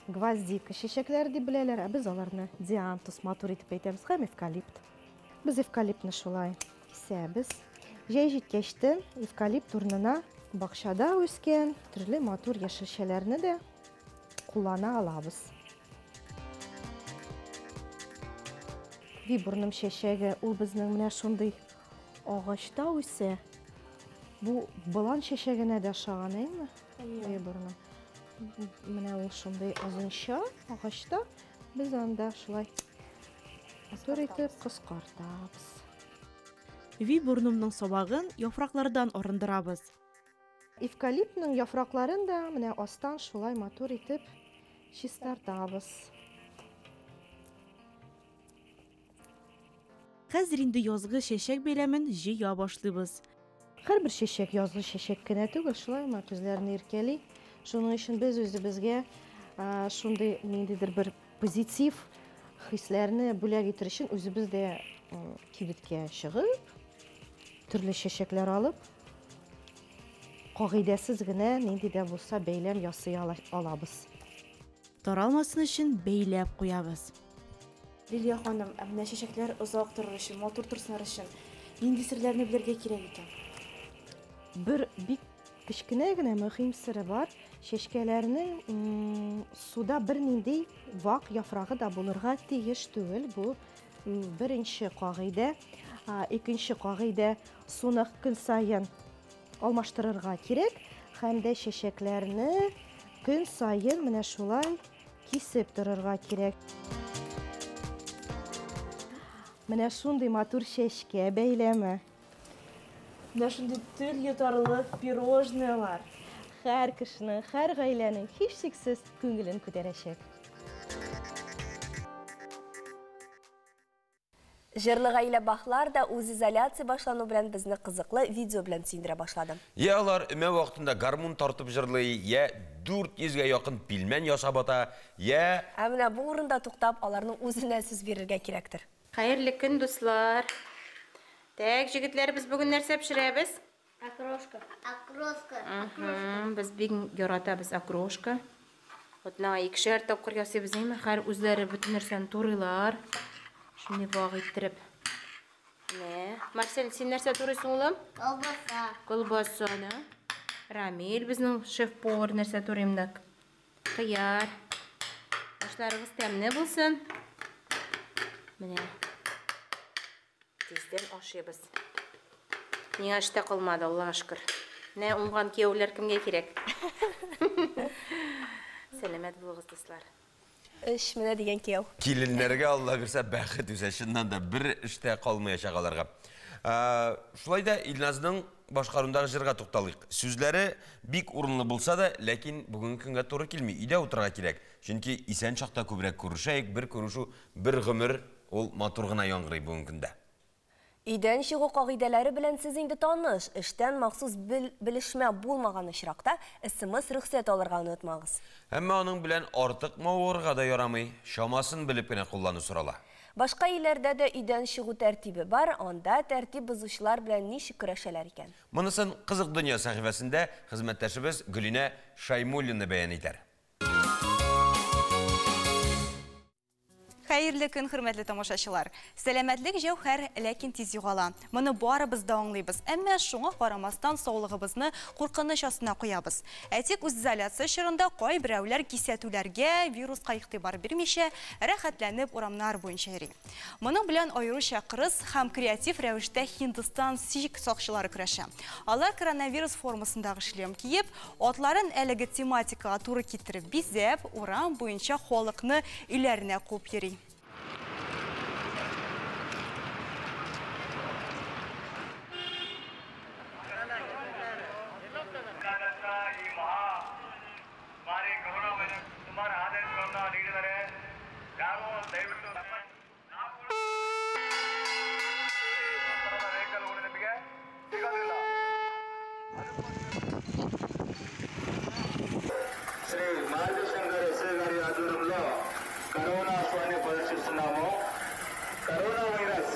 гвоздика чәчәкләре дип беләләр, ә без аларны диантус матур итеп әйтәбез һәм эвкалипт. Без эвкалиптны шулай кисәбез. Җәй җиткәчтен эвкалипт урынына бакчада үскән төрле матур яшелчәләрне дә куллана алабыз. Вибурнум чәчәге ул безнең менә шундый агачта үсә. Бу болан чәчәгенә дә ошаган, әйме? Вибурнум. Менә ул шундый озынча агачта, без анда шулай матур итеп кыскартабыз. Вибурнумның сабагын яфраклардан арындырабыз. Эвкалиптның яфракларын да менә астан шулай матур итеп чистартабыз. Хәзер инде язгы чәчәк бәйләмен җыя башлыйбыз. Һәрбер чәчәк язгы чәчәк кенә түгел, шулаймы, күзләрне иркәли. Шуның өчен без үзебезгә шундый ниндидер бер позитив хисләрне бүләк итер өчен үзебез дә кибеткә чыгып, төрле чәчәкләр алып, кагыйдәсез генә нинди дә булса бәйләм ясый алабыз. Таралмасын өчен бәйләп куябыз. Лилия ханым, ә менә чәчәкләр озак торыр өчен, матур торсыннар өчен нинди серләрне белергә кирәк икән? Бер бик кечкенә генә мөһим сере бар. Чәчкәләрнең суда бернинди вак яфрагы да булырга тиеш түгел. Бу беренче кагыйдә. Икенче кагыйдә, суны көн саен алмаштырырга кирәк. Һәм дә чәчәкләрне көн саен менә шулай кисеп торырга кирәк. Менә шундый матур чәчкә бәйләме. Менә шундый тел йотарлык пирожныйлар. Һәр кешенең, һәр гаиләнең һичшиксез күңелен күтәрәчәк. Җырлы гаилә Бахлар да үзизоляция башлану белән безне кызыклы видео белән сөендерә башлады. Я алар өмә вакытында гармун тартып җырлый, я 400гә якын пилмән ясап ата, я... Ә менә бу урында туктап, аларның үзенә сүз бирергә кирәктер. Хәерле көн, дуслар. Так, җегетләр, без бүген нәрсә пешерәбез? Окрошка. Окрошка. Без бик яратабыз окрошка. Атнага икешәр тапкыр ясыйбыз, әйме? Хәр үзләре бөтен нәрсәне турыйлар. Шундый вак иттереп. Менә. Марсель, син нәрсә турыйсың, улым? Колбаса. Колбасаны. Рамиль безнең шеф-повар нәрсә турый монда? Кыяр. Ашларыгыз тәмле булсын. Менә. Тиздән ашыйбыз. Миңа эштә калмады, Аллага шөкер. Менә уңган кияүләр кемгә кирәк? Сәламәт булыгыз, дуслар. Эш менә дигән кияү. Киленнәргә Алла бирсә бәхет үсә, чыннан да бер эштә калмаячак аларга. Шулай да Илназның башкаруындагы җырга тукталыйк. Сүзләре бик урынлы булса да, ләкин бүгенге көнгә туры килми. Өйдә утырырга кирәк. Чөнки исән чакта күбрәк күрешәйек, бер күрешү, бер гомер ул матур гына яңгырый бүгенге көндә. Өйдән чыгу кагыйдәләре белән сез инде таныш. Эштән махсус белешмә булмаган очракта СМС рөхсәт алырга онытмагыз. Әмма аның белән артык мавыгырга да ярамый, чамасын белеп кенә куллану сорала. Башка илләрдә дә өйдән чыгу тәртибе бар, анда тәртип бозучылар белән ничек көрәшәләр икән? Монысын Кызык дөнья сәхифәсендә хезмәттәшебез Гөлинә Шаймуллина бәян итәр. Хәерле көн, хөрмәтле тамашачылар. Сәламәтлек җәүһәр, ләкин тиз югала. Моны барыбыз да аңлыйбыз. Әмма шуңа карамастан саулыгыбызны куркыныч астына куябыз. Әйтик, үзизоляция чорында кайберәүләр кисәтүләргә, вируска игътибар бирмичә, рәхәтләнеп урамнар буенча йөри. Моның белән аеруча кырыс һәм креатив рәвештә Һиндстан чик сакчылары көрәшә. Алар коронавирус формасындагы шлем киеп, атларын әлеге тематикага туры китереп бизәп, урам буенча халыкны өйләренә куып йөри. Shri Maruti Shankar SI గారి ఆధ్వర్యంలో కరోనా అశ్వాన్ని ప్రదర్శిస్తున్నాము. Corona virus.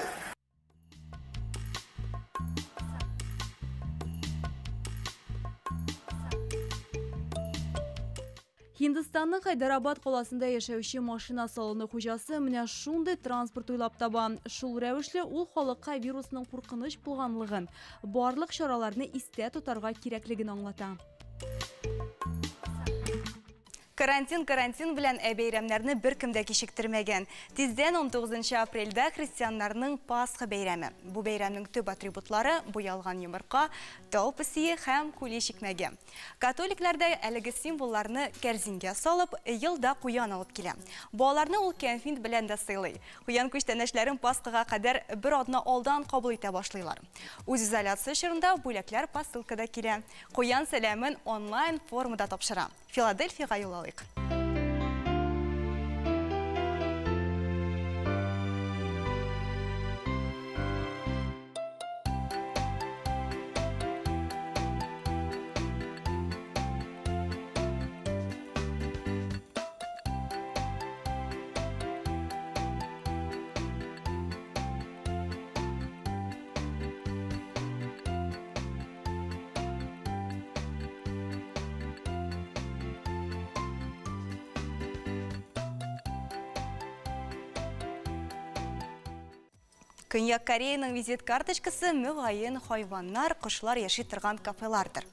Һиндстанның Хайдарабад каласында яшәүче машина салоны хуҗасы менә шундый транспорт уйлап таба. Шул рәвешле ул халыкка вирусның куркыныч булганлыгын, барлык чараларны истә тотарга кирәклеген аңлата. Карантин карантин белән, ә бәйрәмнәрне беркем дә кичектермәгән. Тиздән 19 апрельдә христианнарның Пасха бәйрәме. Бу бәйрәмнең төп атрибутлары буялган йомырка, тау песие һәм кулич икмәге. Католиклар да әлеге символларны кәрзингә салып, елда куян алып килә. Балаларны ул кәнфит белән дә сыйлый. Куян күчтәнәчләрен Пасхага кадәр бер атна алдан кабул итә башлыйлар. Үзизоляция чорында бүләкләр посылкада килә. Куян сәламен онлайн формада тапшыра. Филадельфиягә юл алыйк. Көньяк Кореяның визит карточкасы мөгаен хайваннар, кошлар яши торган кафелардыр.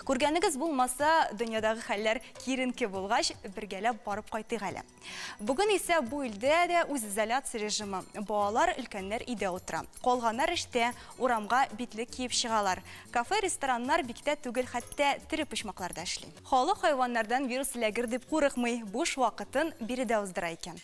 Күргәнегез булмаса, дөньядагы хәлләр киеренке булгач, бергәләп барып кайтыйк әле. Бүген исә бу илдә дә үзизоляция режимы. Балалар, өлкәннәр өйдә утыра. Калганнар эштә, урамга битлек киеп чыгалар. Кафе, рестораннар биктә түгел, хәтта тере почмакларда эшли. Халык хайваннардан вирус эләгер дип курыкмый, буш вакытын биредә уздыра икән.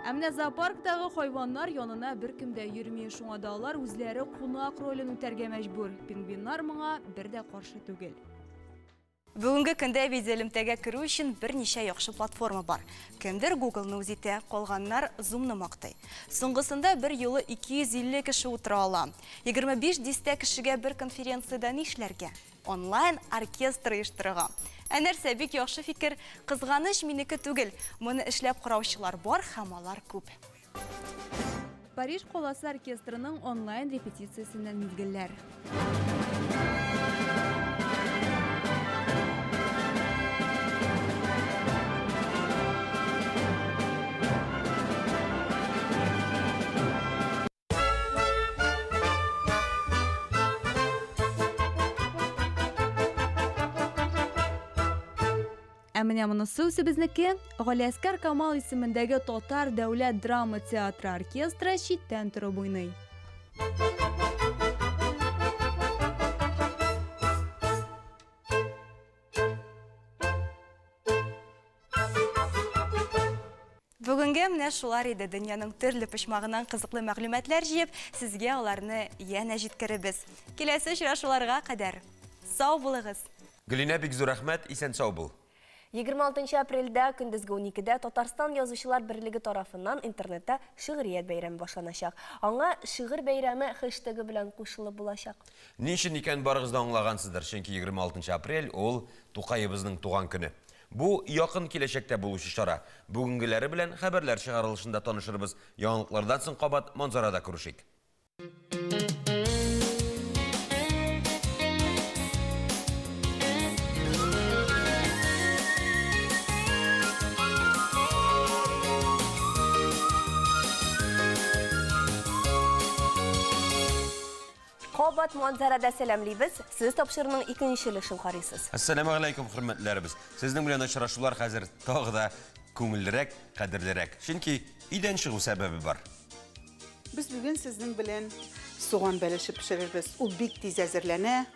Ә менә зоопарктагы хайваннар янына беркем дә йөрми, шуңа да алар үзләре кунак ролен үтәргә мәҗбүр. Пингвиннар моңа бер дә каршы түгел. Бүгенге көндә видеоэлемтәгә керү өчен берничә яхшы платформа бар. Кемдер Google-ны үз итә, калганнар Zoom-ны мактый. Соңгысында бер юлы 250 кеше утыра ала. 25 дистә кешегә бер конференциядә нишләргә? Онлайн оркестр оештырырга. Ә нәрсә, бик яхшы фикер, кызганыч минеке түгел. Моны эшләп караучылар бар һәм алар күп. Париж каласы оркестрының онлайн репетициясеннән мизгелләр. Ә менә монысы үзебезнеке. Галиәскәр Камал исемендәге Татар дәүләт драма театры оркестры читтән торып уйный. Бүгенгә менә шулар иде. Дөньяның төрле почмагыннан кызыклы мәгълүматлар җыеп, сезгә аларны янә җиткерербез. Киләсе очрашуларга кадәр сау булыгыз. Гөлинә, бик зур рәхмәт, исән сау бул. 26 апрельдә көндезге 12-дә Татарстан Язучылар берлеге тарафыннан интернетта шигърият бәйрәме башланачак. Аңа шигырь бәйрәме хэштегы белән кушылып булачак. Ни өчен икән барыгыз да аңлагансыздыр, чөнки 26 апрель ул Тукаебызның туган көне. Бу якын киләчәктә булучы чара. Бүгенгеләре белән хәбәрләр чыгарылышында танышырбыз. Яңалыклардан соң кабат Манзарада күрешик. Кабат Манзарада сәламлибез. Сез тапшыруның икенче өлешен карыйсыз. Ассаламу алейкум, хөрмәтләребез. Сезнең белән очрашулар хәзер тагы да күңеллерәк, кадерлерәк. Чөнки өйдән чыгу сәбәбе бар. Без бүген сезнең белән суган бәлеше пешерербез. Ул бик тиз әзерләнә.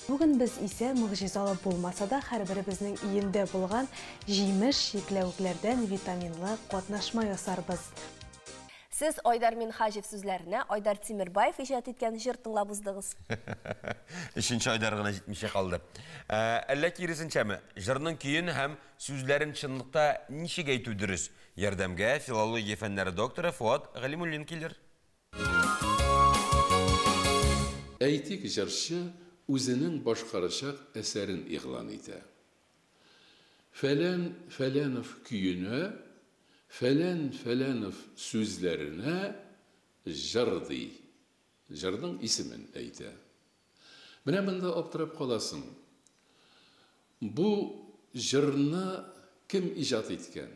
Бүген без исә могҗизалы булмаса да, һәрберебезнең өендә булган җимеш чикләвекләрдән витаминлы катнашма ясарбыз. Сез Айдар Минһаҗев сүзләренә Айдар Тимербаев иҗат иткән җыр тыңлап уздыгыз. Өченче Айдар гына җитмичә калды. Әллә киресенчәме? Җырның көен һәм сүзләрен чынлыкта ничек әйтү дөрес? Ярдәмгә филология фәннәре докторы Фоат Галимуллин килер. Әйтик, җырчы үзенең башкарачак әсәрен игълан итә. Фәлән Фәләнов көенә, Фәлән Фәләнов сүзләренә җыр ди. Җырның исемен әйтә. Менә монда аптырап каласың. Бу җырны кем иҗат иткән?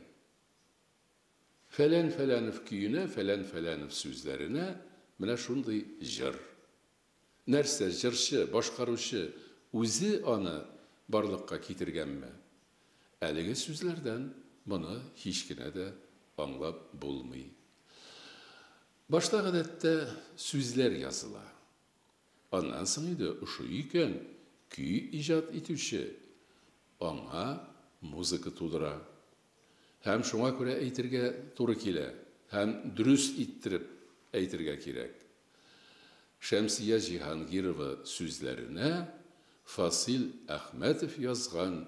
Фәлән Фәләнов көенә, Фәлән Фәләнов сүзләренә менә шундый җыр. Нәрсә, җырчы, башкаручы үзе аны барлыкка китергәнме? Әлеге сүзләрдән моны һич кенә дә аңлап булмый. Башта гадәттә сүзләр языла. Аннан соң инде ошый икән, көй иҗат итүче аңа музыка тудыра. Һәм шуңа күрә әйтергә туры килә, һәм дөрес иттереп әйтергә кирәк. Шәмсия Җиһангирова сүзләренә Фасил Әхмәтов язган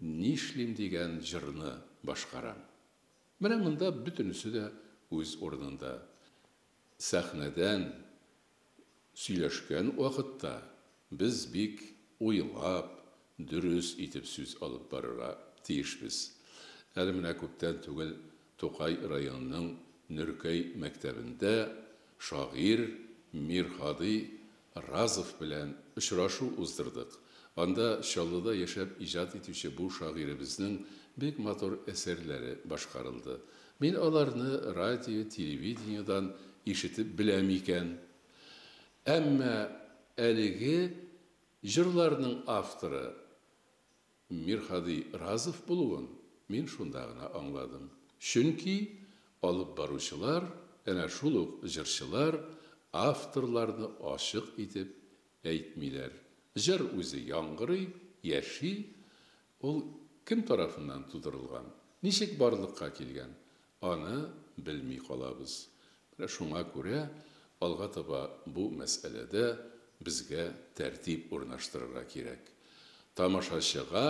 Нишлим дигән җырны башкарам. Менә монда бөтенесе дә үз урынында. Сәхнәдән сөйләшкән вакытта без бик уйлап, дөрес итеп сүз алып барырга тиешбез. Әле менә күптән түгел Тукай районының Нөркәй мәктәбендә шагыйрь Мирһади Разов белән очрашу уздырдык. Анда Чаллыда яшәп иҗат итүче бу шагыйребезнең бик матур әсәрләре башкарылды. Мин аларны радио, телевидениедан ишетеп беләм икән. Әмма әлеге җырларның авторы Мирһади Разов булуын мин шунда гына аңладым. Чөнки алып баручылар, әнә шул ук җырчылар авторларны ачык итеп әйтмиләр. Җыр үзе яңгырый, яши, ул кем тарафыннан тудырылган, ничек барлыкка килгән, аны белми калабыз. Менә шуңа күрә алга таба бу мәсьәләдә безгә тәртип урнаштырырга кирәк. Тамашачыга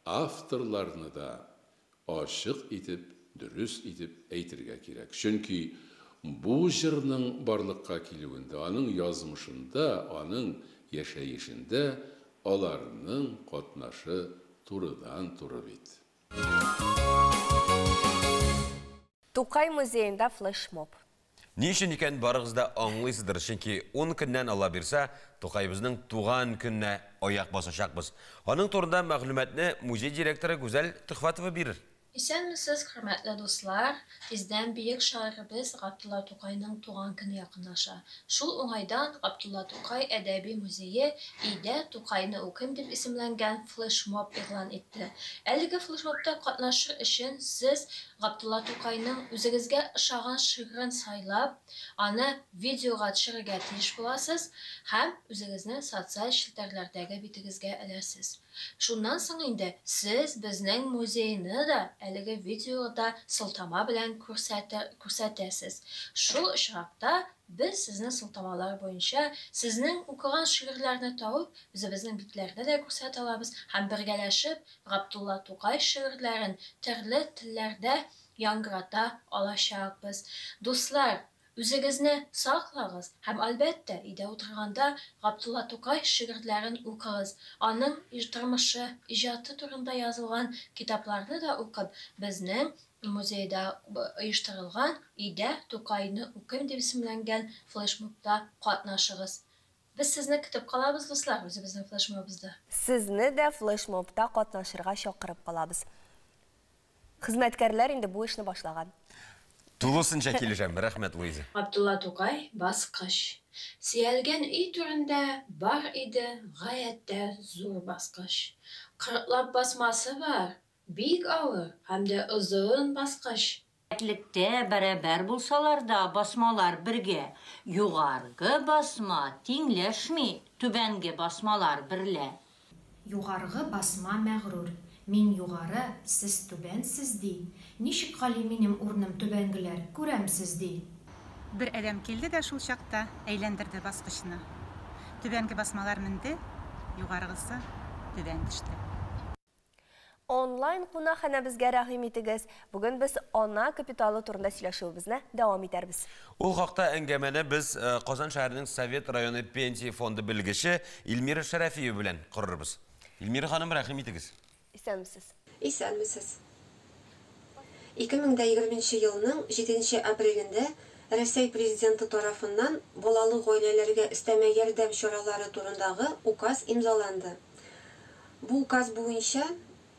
авторларны да ачык итеп, дөрес итеп әйтергә кирәк. Чөнки бу җырның барлыкка килүендә, аның язмышында, аның яшәешендә аларның катнашы турыдан-туры бит. Тукай музеенда флешмоб. Ни өчен икән барыгыз да аңлыйсыздыр, чөнки 10 көннән Алла бирсә, Тукаебызның туган көненә аяк басачакбыз. Аның турында мәгълүматны музей директоры Гүзәл Төхвәтова бирер. Исәнмесез, хөрмәтле дуслар! Тиздән бөек шагыйребез Габдулла Тукайның туган көне якынлаша. Шул уңайдан Габдулла Тукай әдәби музее Өйдә Тукайны укыйм дип исемләнгән флешмоб игълан итте. Әлеге флешмобта катнашыр өчен сез Габдулла Тукайның үзегезгә ошаган шигырен сайлап, аны видеога төшерергә тиеш буласыз һәм үзегезнең социаль челтәрләрдәге битегезгә эләрсез. Шуннан соң инде сез безнең музейны да әлеге видеода сылтама белән күрсәтәсез. Шул очракта без сезнең сылтамалар буенча сезнең укыган шигырьләрне табып, үзебезнең битләрдә дә күрсәтә алабыз һәм бергәләшеп Габдулла Тукай шигырьләрен төрле телләрдә яңгырата алачакбыз. Дуслар, үзегезне саклагыз һәм, әлбәттә, өйдә утырганда Габдулла Тукай шигырьләрен укыгыз, аның тормышы, иҗаты турында язылган китапларны да укып, безнең музейда оештырылган Өйдә Тукайны укыйм дип исемләнгән флешмобта катнашыгыз. Без сезне көтеп калабыз, дуслар, үзебезнең флешмобыбызда. Сезне дә флешмобта катнашырга чакырып калабыз. Хезмәткәрләр инде бу эшне башлаган. Тулысынча килешәм. Рәхмәт, Луиза. Габдулла Тукай, Баскыч. Сөялгән өй түрендә бар иде гаять тә зур баскыч. Кырыклап басмасы бар, бик авыр һәм дә озын баскыч. Лектә бәрабәр булсалар да, басмалар бергә, югаргы басма тиңләшми түбәнге басмалар берлә. Югаргы басма мәгърур, Мин югары, сез түбәнсез, ди. Ничек гали минем урным, түбәнгеләр, күрәмсез, ди. Бер адәм килде дә шул чакта әйләндерде баскычны. Түбәнге басмалар менде, югаргысы түбән төште. Онлайн кунакханәбезгә рәхим итегез. Бүген без ана капиталы турында сөйләшүебезне дәвам итәрбез. Ул хакта әңгәмәне без Казан шәһәренең Совет районы пенсия фонды белгече Эльмира Шәрәфиева белән корырбыз. Эльмира ханым, рәхим итегез. Исәнмесез. Исәнмесез. 2020 нче елның җиденче апрелендә Рәсәй Президенты тарафыннан балалы гаиләләргә өстәмә ярдәм чаралары турындагы указ имзаланды. Бу указ буенча,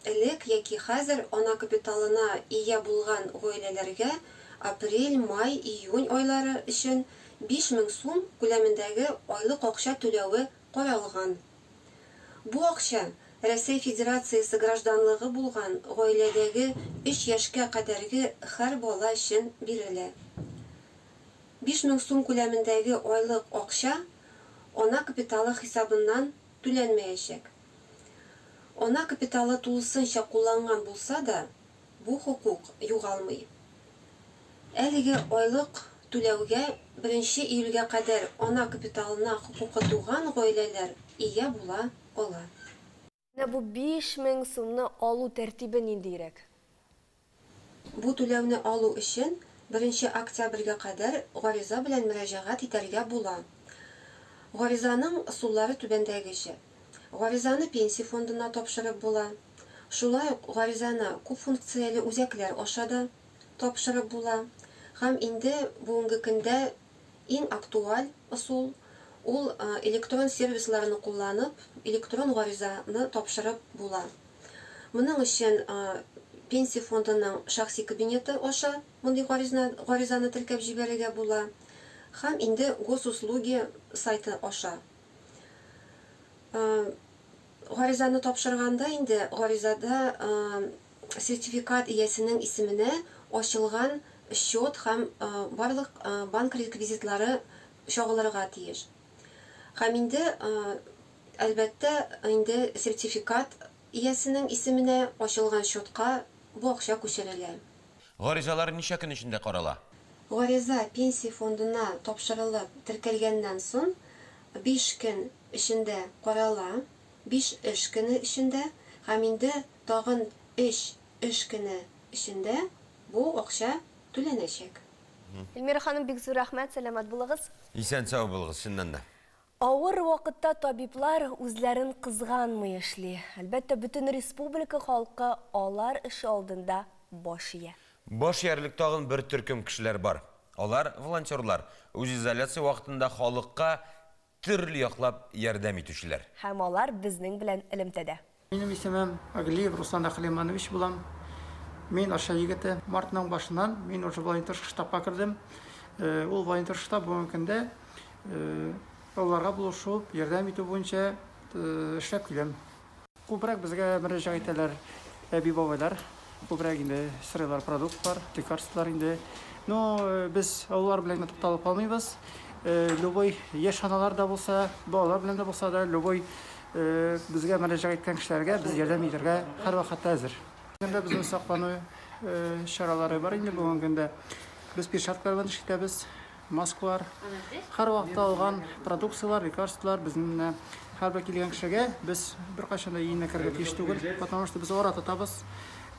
элек яки хәзер ана капиталына ия булган гаиләләргә апрель, май, июнь айлары өчен 5000 сум күләмендәге айлык акча түләве каралган. Бу акча Рәсәй Федерациясе гражданлыгы булган гаиләдәге өч яшькә кадәрге һәр бала өчен бирелә. 5000 сум күләмендәге айлык акча ана капиталы хисабыннан түләнмәячәк. Ана капиталы тулысынча кулланган булса да, бу хокук югалмый. Әлеге айлык түләүгә беренче июльгә кадәр ана капиталына хокукы туган гаиләләр ия була ала. Менә бу 5000 сумны алу тәртибе ниндиерәк? Бу түләүне алу өчен беренче октябрьгә кадәр гариза белән мөрәҗәгать итәргә була. Гаризаның ысуллары түбәндәгечә. Гаризаны Пенсия фондына тапшырып була. Шулай ук гаризаны күпфункцияле үзәкләр аша да тапшырып була. Һәм инде бүгенге көндә иң актуаль ысул, ул электрон сервисларны кулланып, электрон гаризаны тапшырып була. Моның өчен Пенсия фондының шәхси кабинеты аша мондый гаризаны теркәп җибәрергә була һәм инде Госуслуги сайты аша. Гаризаны тапшырганда инде гаризада сертификат иясенең исеменә ачылган счет һәм барлык банк реквизитлары чагылырга тиеш. Һәм инде, әлбәттә, инде сертификат иясенең исеменә ачылган счетка бу акча күчерелә. Гаризалар ничә көн эчендә карала? Гариза Пенсия фондына тапшырылып теркәлгәннән соң биш көн эчендә карала, биш эш көне эчендә һәм инде тагын өч эш көне эчендә бу акча түләнәчәк. Эльмира ханым, бик зур рәхмәт, сәламәт булыгыз. Исән-сау булыгыз, чыннан да. Авыр вакытта табиблар үзләрен кызганмый эшли. Әлбәттә, бөтен республика халкы алар эше алдында баш ия. Баш иярлек тагын бер төркем кешеләр бар. Алар, волонтерлар, үзизоляция вакытында халыкка төрле яклап ярдәм итүчеләр. Һәм алар безнең белән элемтәдә. Минем исемем Аглиев Руслан Әхлиманович булам. Мин Арча егете. Мартның башыннан мин уже волонтерский штабка кердем. Ул волонтерский штаб бүгенге көндә балаларга булышу, ярдәм итү буенча эшләп киләм. Күбрәк безгә мөрәҗәгать итәләр әби-бабайлар. Күбрәк инде сырыйлар продуктлар, лекарстволар инде. Но без алар белән генә тукталып калмыйбыз. Любой яшь аналар да булса, балалар белән дә булса да, любой безгә мөрәҗәгать иткән кешеләргә без ярдәм итәргә һәрвакытта әзер. Бүгенге көндә безнең саклану чаралары бар инде бүгенге көндә. Без перчаткалар белән эш итәбез, маскалар. Һәрвакытта алган продукцияләр, лекарстволар безнең менә һәрбер килгән кешегә без беркайчан да өенә керергә тиеш түгел, потому что без ара тотабыз.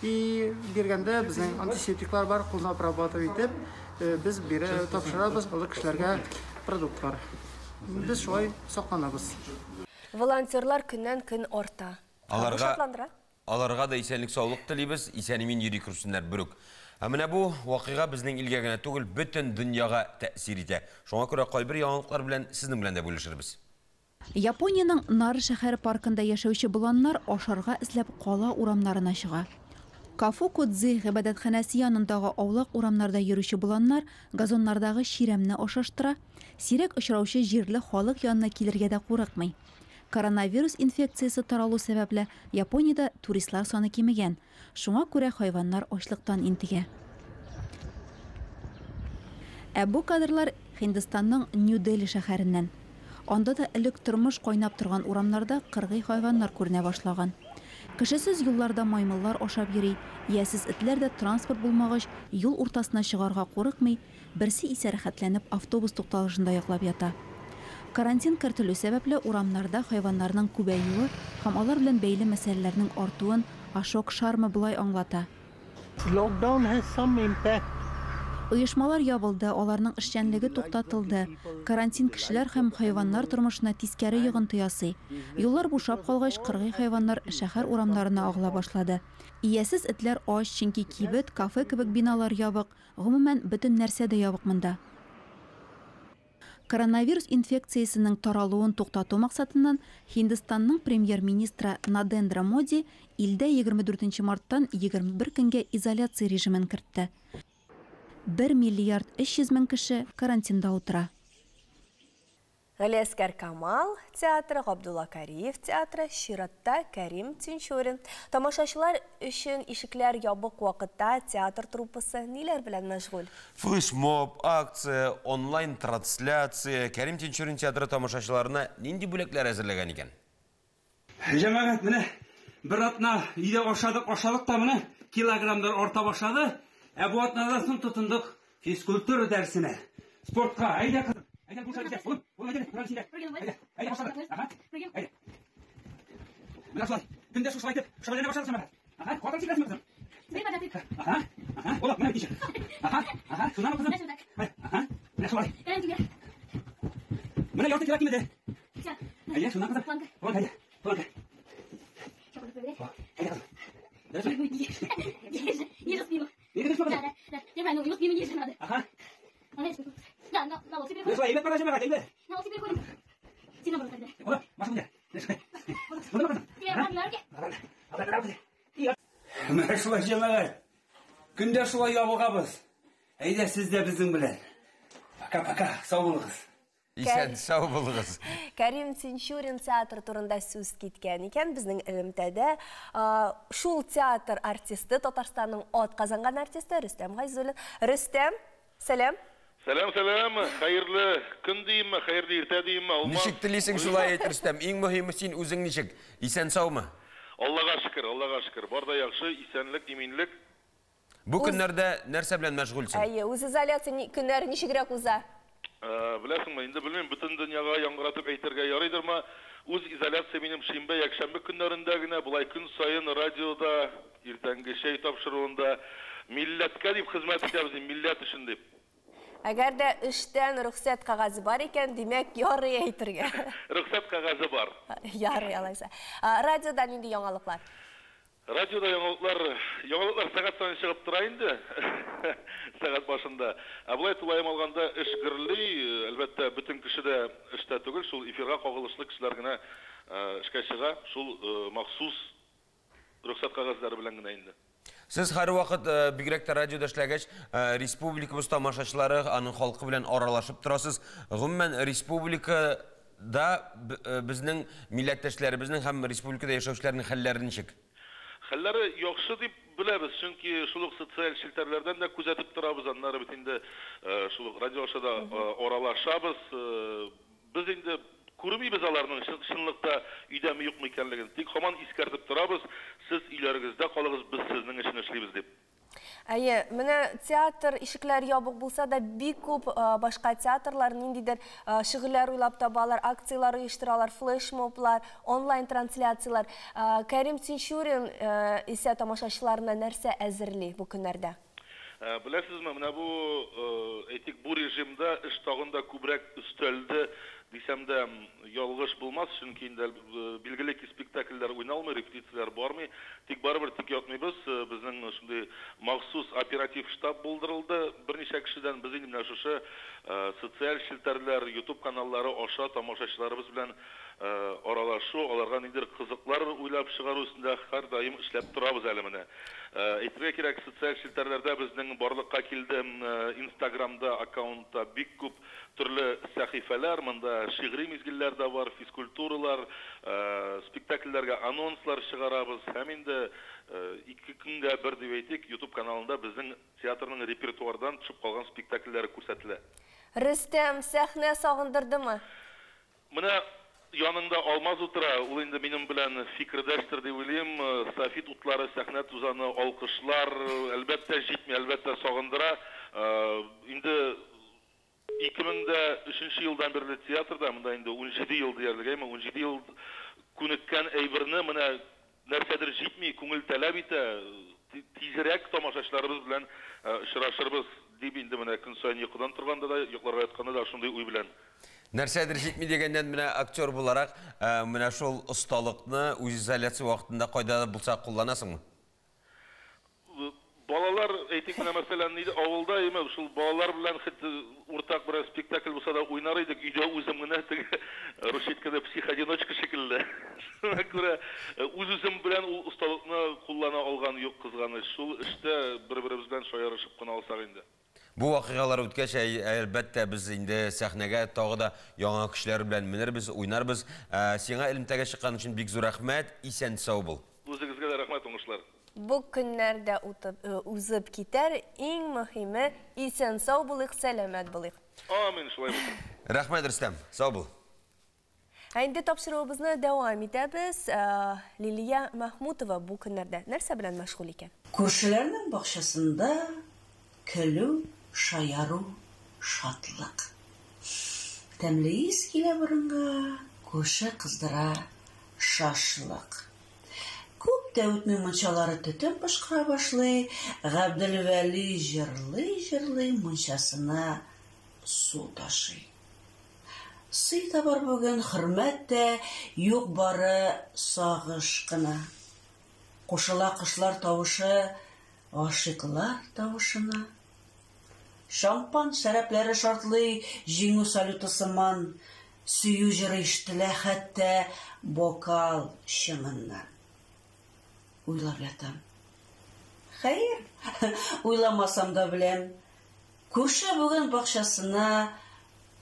И биргәндә безнең антисептиклар бар, кулны обрабатывать итеп, без бирә тапшырабыз олы кешеләргә продуктлар. Без шулай сакланабыз. Волонтерлар көннән-көн арта. Аларга Шатландыра. Аларга да исәнлек-саулык телибез, исән-имин йөри күрсеннәр берүк. Ә менә бу вакыйга безнең илгә генә түгел, бөтен дөньяга тәэсир итә. Шуңа күрә кайбер яңалыклар белән сезнең белән дә бүлешербез. Япониянең Нара шәһәре паркында яшәүче боланнар ашарга эзләп кала урамнарына чыга. Кафукудзи гыйбадәтханәсе янындагы аулак урамнарда йөрүче боланнар газоннардагы чирәмне ашаштыра, сирәк очраучы җирле халык янына килергә дә курыкмый. Коронавирус инфекциясе таралу сәбәпле, Япониядә туристлар саны кимегән. Шуңа күрә хайваннар ачлыктан интегә. Ә бу кадрлар Һиндстанның Нью-Дели шәһәреннән. Анда да элек тормыш кайнап торган урамнарда кыргый хайваннар күренә башлаган. Кешесез юлларда маймыллар ашап йөри, иясез этләр дә транспорт булмагач, юл уртасына чыгарга курыкмый, берсе исә рәхәтләнеп автобус тукталышында йоклап ята. Карантин кертелү сәбәпле урамнарда хайваннарның күбәюе һәм алар белән бәйле мәсьәләләрнең артуын Ашок Шарма болай аңлата. Lockdown has some impact. Оешмалар ябылды, аларның эшчәнлеге туктатылды. Карантин кешеләр һәм хайваннар тормышына тискәре йогынты ясый. Юллар бушап калгач, кыргый хайваннар шәһәр урамнарына агыла башлады. Иясез этләр ач, чөнки кибет, кафе кебек биналар ябык, гомумән, бөтен нәрсә дә ябык монда. Коронавирус инфекциясенең таралуын туктату максатыннан Һиндстанның премьер-министры Надендра Моди илдә 24 марттан 21 көнгә изоляция режимын кертте. 1 миллиард 300 мең кеше карантинда утыра. Галиәсгар Камал театры, Габдулла Кариев театры, чиратта Кәрим Тинчурин. Тамашачылар өчен ишекләр ябык вакытта театр труппасы ниләр белән мәшгуль? Флешмоб, акция, онлайн-трансляция. Кәрим Тинчурин театры тамашачыларына нинди бүләкләр әзерләгән икән? Җәмәгать, менә бер атна өйдә ашадык, ашадык та менә килограммнар арта башлады. Ә бу атнадан соң тотындык физкультура дәресенә. Спортка. Әйдә, кызым. Әйдә, булыша безгә. Улым, улым, әйдә, күрәм сине. Әйдә, әйдә, башладык. Ага, әйдә. Менә шулай. Көндә шушылай итеп шөгыльләнә башладык, җәмәгать. Ага, катыр сикерәсеңме, кызым? Ага, ага, улым, менә ничек. Ага, ага, шуннан кызым. Ага, менә шулай. Менә ярты кило кимеде. Әйдә, шуннан кызым. Улым, әйдә. Планка. Әйдә, кызым. Ниже спину. Ниже спину. Да, да, да. Нормально, ему спину ниже надо. Ага. Да, на локти переходим. Ну, шулай, әйбәт бара, җәмәгать, әйбәт. На локти переходим. Сильно было тогда. Улым, башың менә. Улым, кызым. Теперь обратно на руки. Обратно на руки. Менә шулай, җәмәгать. Көндә шулай ябыгабыз. Әйдә, сез дә безнең белән. Пока-пока, сау булыгыз. Исән, сау булыгыз. Кәрим Тинчурин театры турында сүз киткән икән, безнең элемтәдә шул театр артисты, Татарстанның атказанган артисты Рөстәм Гайзуллин. Рөстәм, сәлам. Сәлам, сәлам. Хәерле көн диимме, хәерле иртә диимме, Алмаз. Ничек телисең, шулай әйт, Рөстәм. Иң мөһиме, син үзең ничек? Исән, саумы? Аллага шөкер, Аллага шөкер. Бар да яхшы, исәнлек, иминлек. Бу көннәрдә нәрсә белән мәшгульсең? Әйе, үзизоляция көннәре ничегрәк уза? Беләсеңме, инде белмим, бөтен дөньяга яңгыратып әйтергә ярыйдырмы, үз изоляция минем шимбә, якшәмбе көннәрендә генә, болай көн саен радиода, иртәнге чәй тапшыруында милләткә дип хезмәт итәбез, милләт өчен дип. Әгәр дә эштән рөхсәт кәгазе бар икән, димәк, ярый әйтергә. Рөхсәт кәгазе бар. Ярый, алайса. Радиода нинди яңалыклар? Радиода яңалыклар, яңалыклар сәгать саен чыгып тора инде, сәгать башында. Ә болай тулаем алганда эш гөрли, әлбәттә, бөтен кеше дә эштә түгел, шул эфирга кагылышлы кешеләр генә эшкә чыга, шул махсус рөхсәт кәгазьләре белән генә инде. Сез һәрвакыт, бигрәк тә радиода эшләгәч, республикабыз тамашачылары, аның халкы белән аралашып торасыз. Гомумән, республикада безнең милләттәшләребезнең һәм республикада яшәүчеләрнең хәлләре ничек? Хәлләре яхшы дип беләбез, чөнки шул ук социаль челтәрләрдән дә күзәтеп торабыз, аннары бит инде шул ук радио аша да аралашабыз. Без инде күрмибез аларның чынлыкта өйдәме юкмы икәнлеген, тик һаман искәртеп торабыз, сез өйләрегездә калыгыз, без сезнең өчен эшлибез дип. Әйе, менә театр ишекләре ябык булса да, бик күп башка театрлар ниндидер шөгыльләр уйлап табалар, акцияләр оештыралар, флешмоблар, онлайн-трансляцияләр. Кәрим Тинчурин исә тамашачыларына нәрсә әзерли бу көннәрдә? Беләсезме, менә бу, әйтик, бу режимда эш тагын да күбрәк өстәлде дисәм дә ялгыш булмас, чөнки инде билгеле ки спектакльләр уйналмый, репетицияләр бармый, тик барыбер тик ятмыйбыз. Безнең шундый махсус оператив штаб булдырылды берничә кешедән. Без инде менә шушы социаль челтәрләр, YouTube каналлары аша тамашачыларыбыз белән аралашу, аларга ниндидер кызыклар уйлап чыгару өстендә һәрдаим эшләп торабыз әле менә. Әйтергә кирәк, социаль челтәрләрдә безнең барлыкка килде Инстаграмда аккаунтта бик күп төрле сәхифәләр, монда Шигъри мизгелләр дә бар, физкультуралар, спектакльләргә анонслар чыгарабыз. Һәм инде ике көнгә бер дип әйтик, YouTube каналында безнең театрның репертуардан төшеп калган спектакльләре күрсәтелә. Рөстәм, сәхнә сагындырдымы? Менә яныңда Алмаз утыра, ул инде минем белән фикердәштер дип уйлыйм. Софит утлары, сәхнә тузаны, алкышлар, әлбәттә, җитми, әлбәттә, сагындыра. Инде 2003 нче елдан бирле театрда, монда инде 17 ел диярлек, әйме, 17 ел күнеккән әйберне менә нәрсәдер җитми, күңел таләп итә, тизрәк тамашачыларыбыз белән очрашырбыз дип инде менә көн саен йокыдан торганда да, йокларга ятканда да шундый уй белән. Нәрсәдер җитми дигәннән, менә актер буларак, менә шул осталыкны үзизоляция вакытында кайда да булса кулланасыңмы? Балалар, әйтик, менә мәсәлән, нидә авылда име, шул балалар белән хет уртак берәр спектакль булса да уйнар идек, өйдә үзем генә теге русча әйткәндә псих-одиночка шикелле. Шуңа күрә үз-үзем белән ул осталыкны куллана алган юк, кызганыч. Шул эштә бер-беребез белән шаярышып кына алсак инде. Бу вакыйгалар үткәч, әлбәттә, без инде сәхнәгә тагы да яңа көчләр белән менербез, уйнарбыз. Сиңа элемтәгә чыккан өчен бик зур рәхмәт, исән-сау бул. Үзегезгә дә рәхмәт, уңышлар. Бу көннәр дә утып, узып китәр, иң мөһиме, исән-сау булыйк, сәламәт булыйк. Амин, шулай булсын. Рәхмәт, Рөстәм, сау бул. Ә инде тапшыруыбызны дәвам итәбез. Лилия Мәхмүтова бу көннәрдә нәрсә белән мәшгуль икән? Күршеләрнең бакчасында көлү, шаяру, шатлык. Тәмле ис килә борынга, күрше кыздыра шашлык. Күп тә үтми мунчалары төтен пошкыра башлый, Габделвәли җырлый-җырлый мунчасына су ташый. Сый да бар бүген, хөрмәт тә, юк бары сагыш кына. Кушыла кошлар тавышы гашыйклар тавышына. Шампан шәрабләре шартлый җиңү салюты сыман, сөю җыры ишетелә хәтта бокал чыңыннан. Уйлап ятам. Хәер, уйламасам да беләм. Күрше бүген бакчасына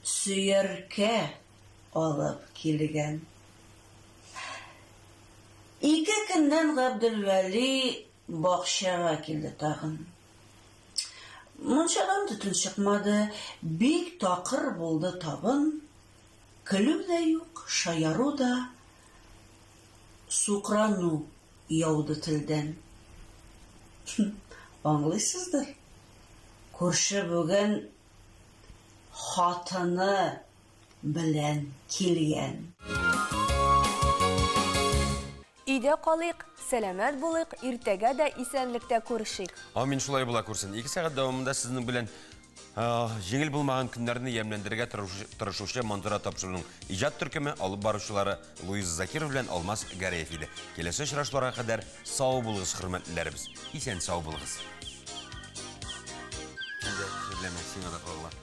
сөяркә алып килгән. Ике көннән Габделвәли бакчага килде тагын. Мунчадан төтен чыкмады, бик такыр булды табын. Көлү дә юк, шаяру да, сукрану яуды телдән. Аңлыйсыздыр, күрше бүген хатыны белән килгән. Өйдә калыйк, сәламәт булыйк, иртәгә дә исәнлектә күрешик. Амин, шулай була күрсен. Ике сәгать дәвамында сезнең белән җиңел булмаган көннәрне ямьләндерергә тырышучы Манзара тапшыруының иҗат төркеме алып баручылары Луиза Закиров белән Алмаз Гәрәев иде. Киләсе очрашуларга кадәр сау булыгыз, хөрмәтлеләребез. Исән сау булыгыз. Инде чирләмә, сиңа да кагыла.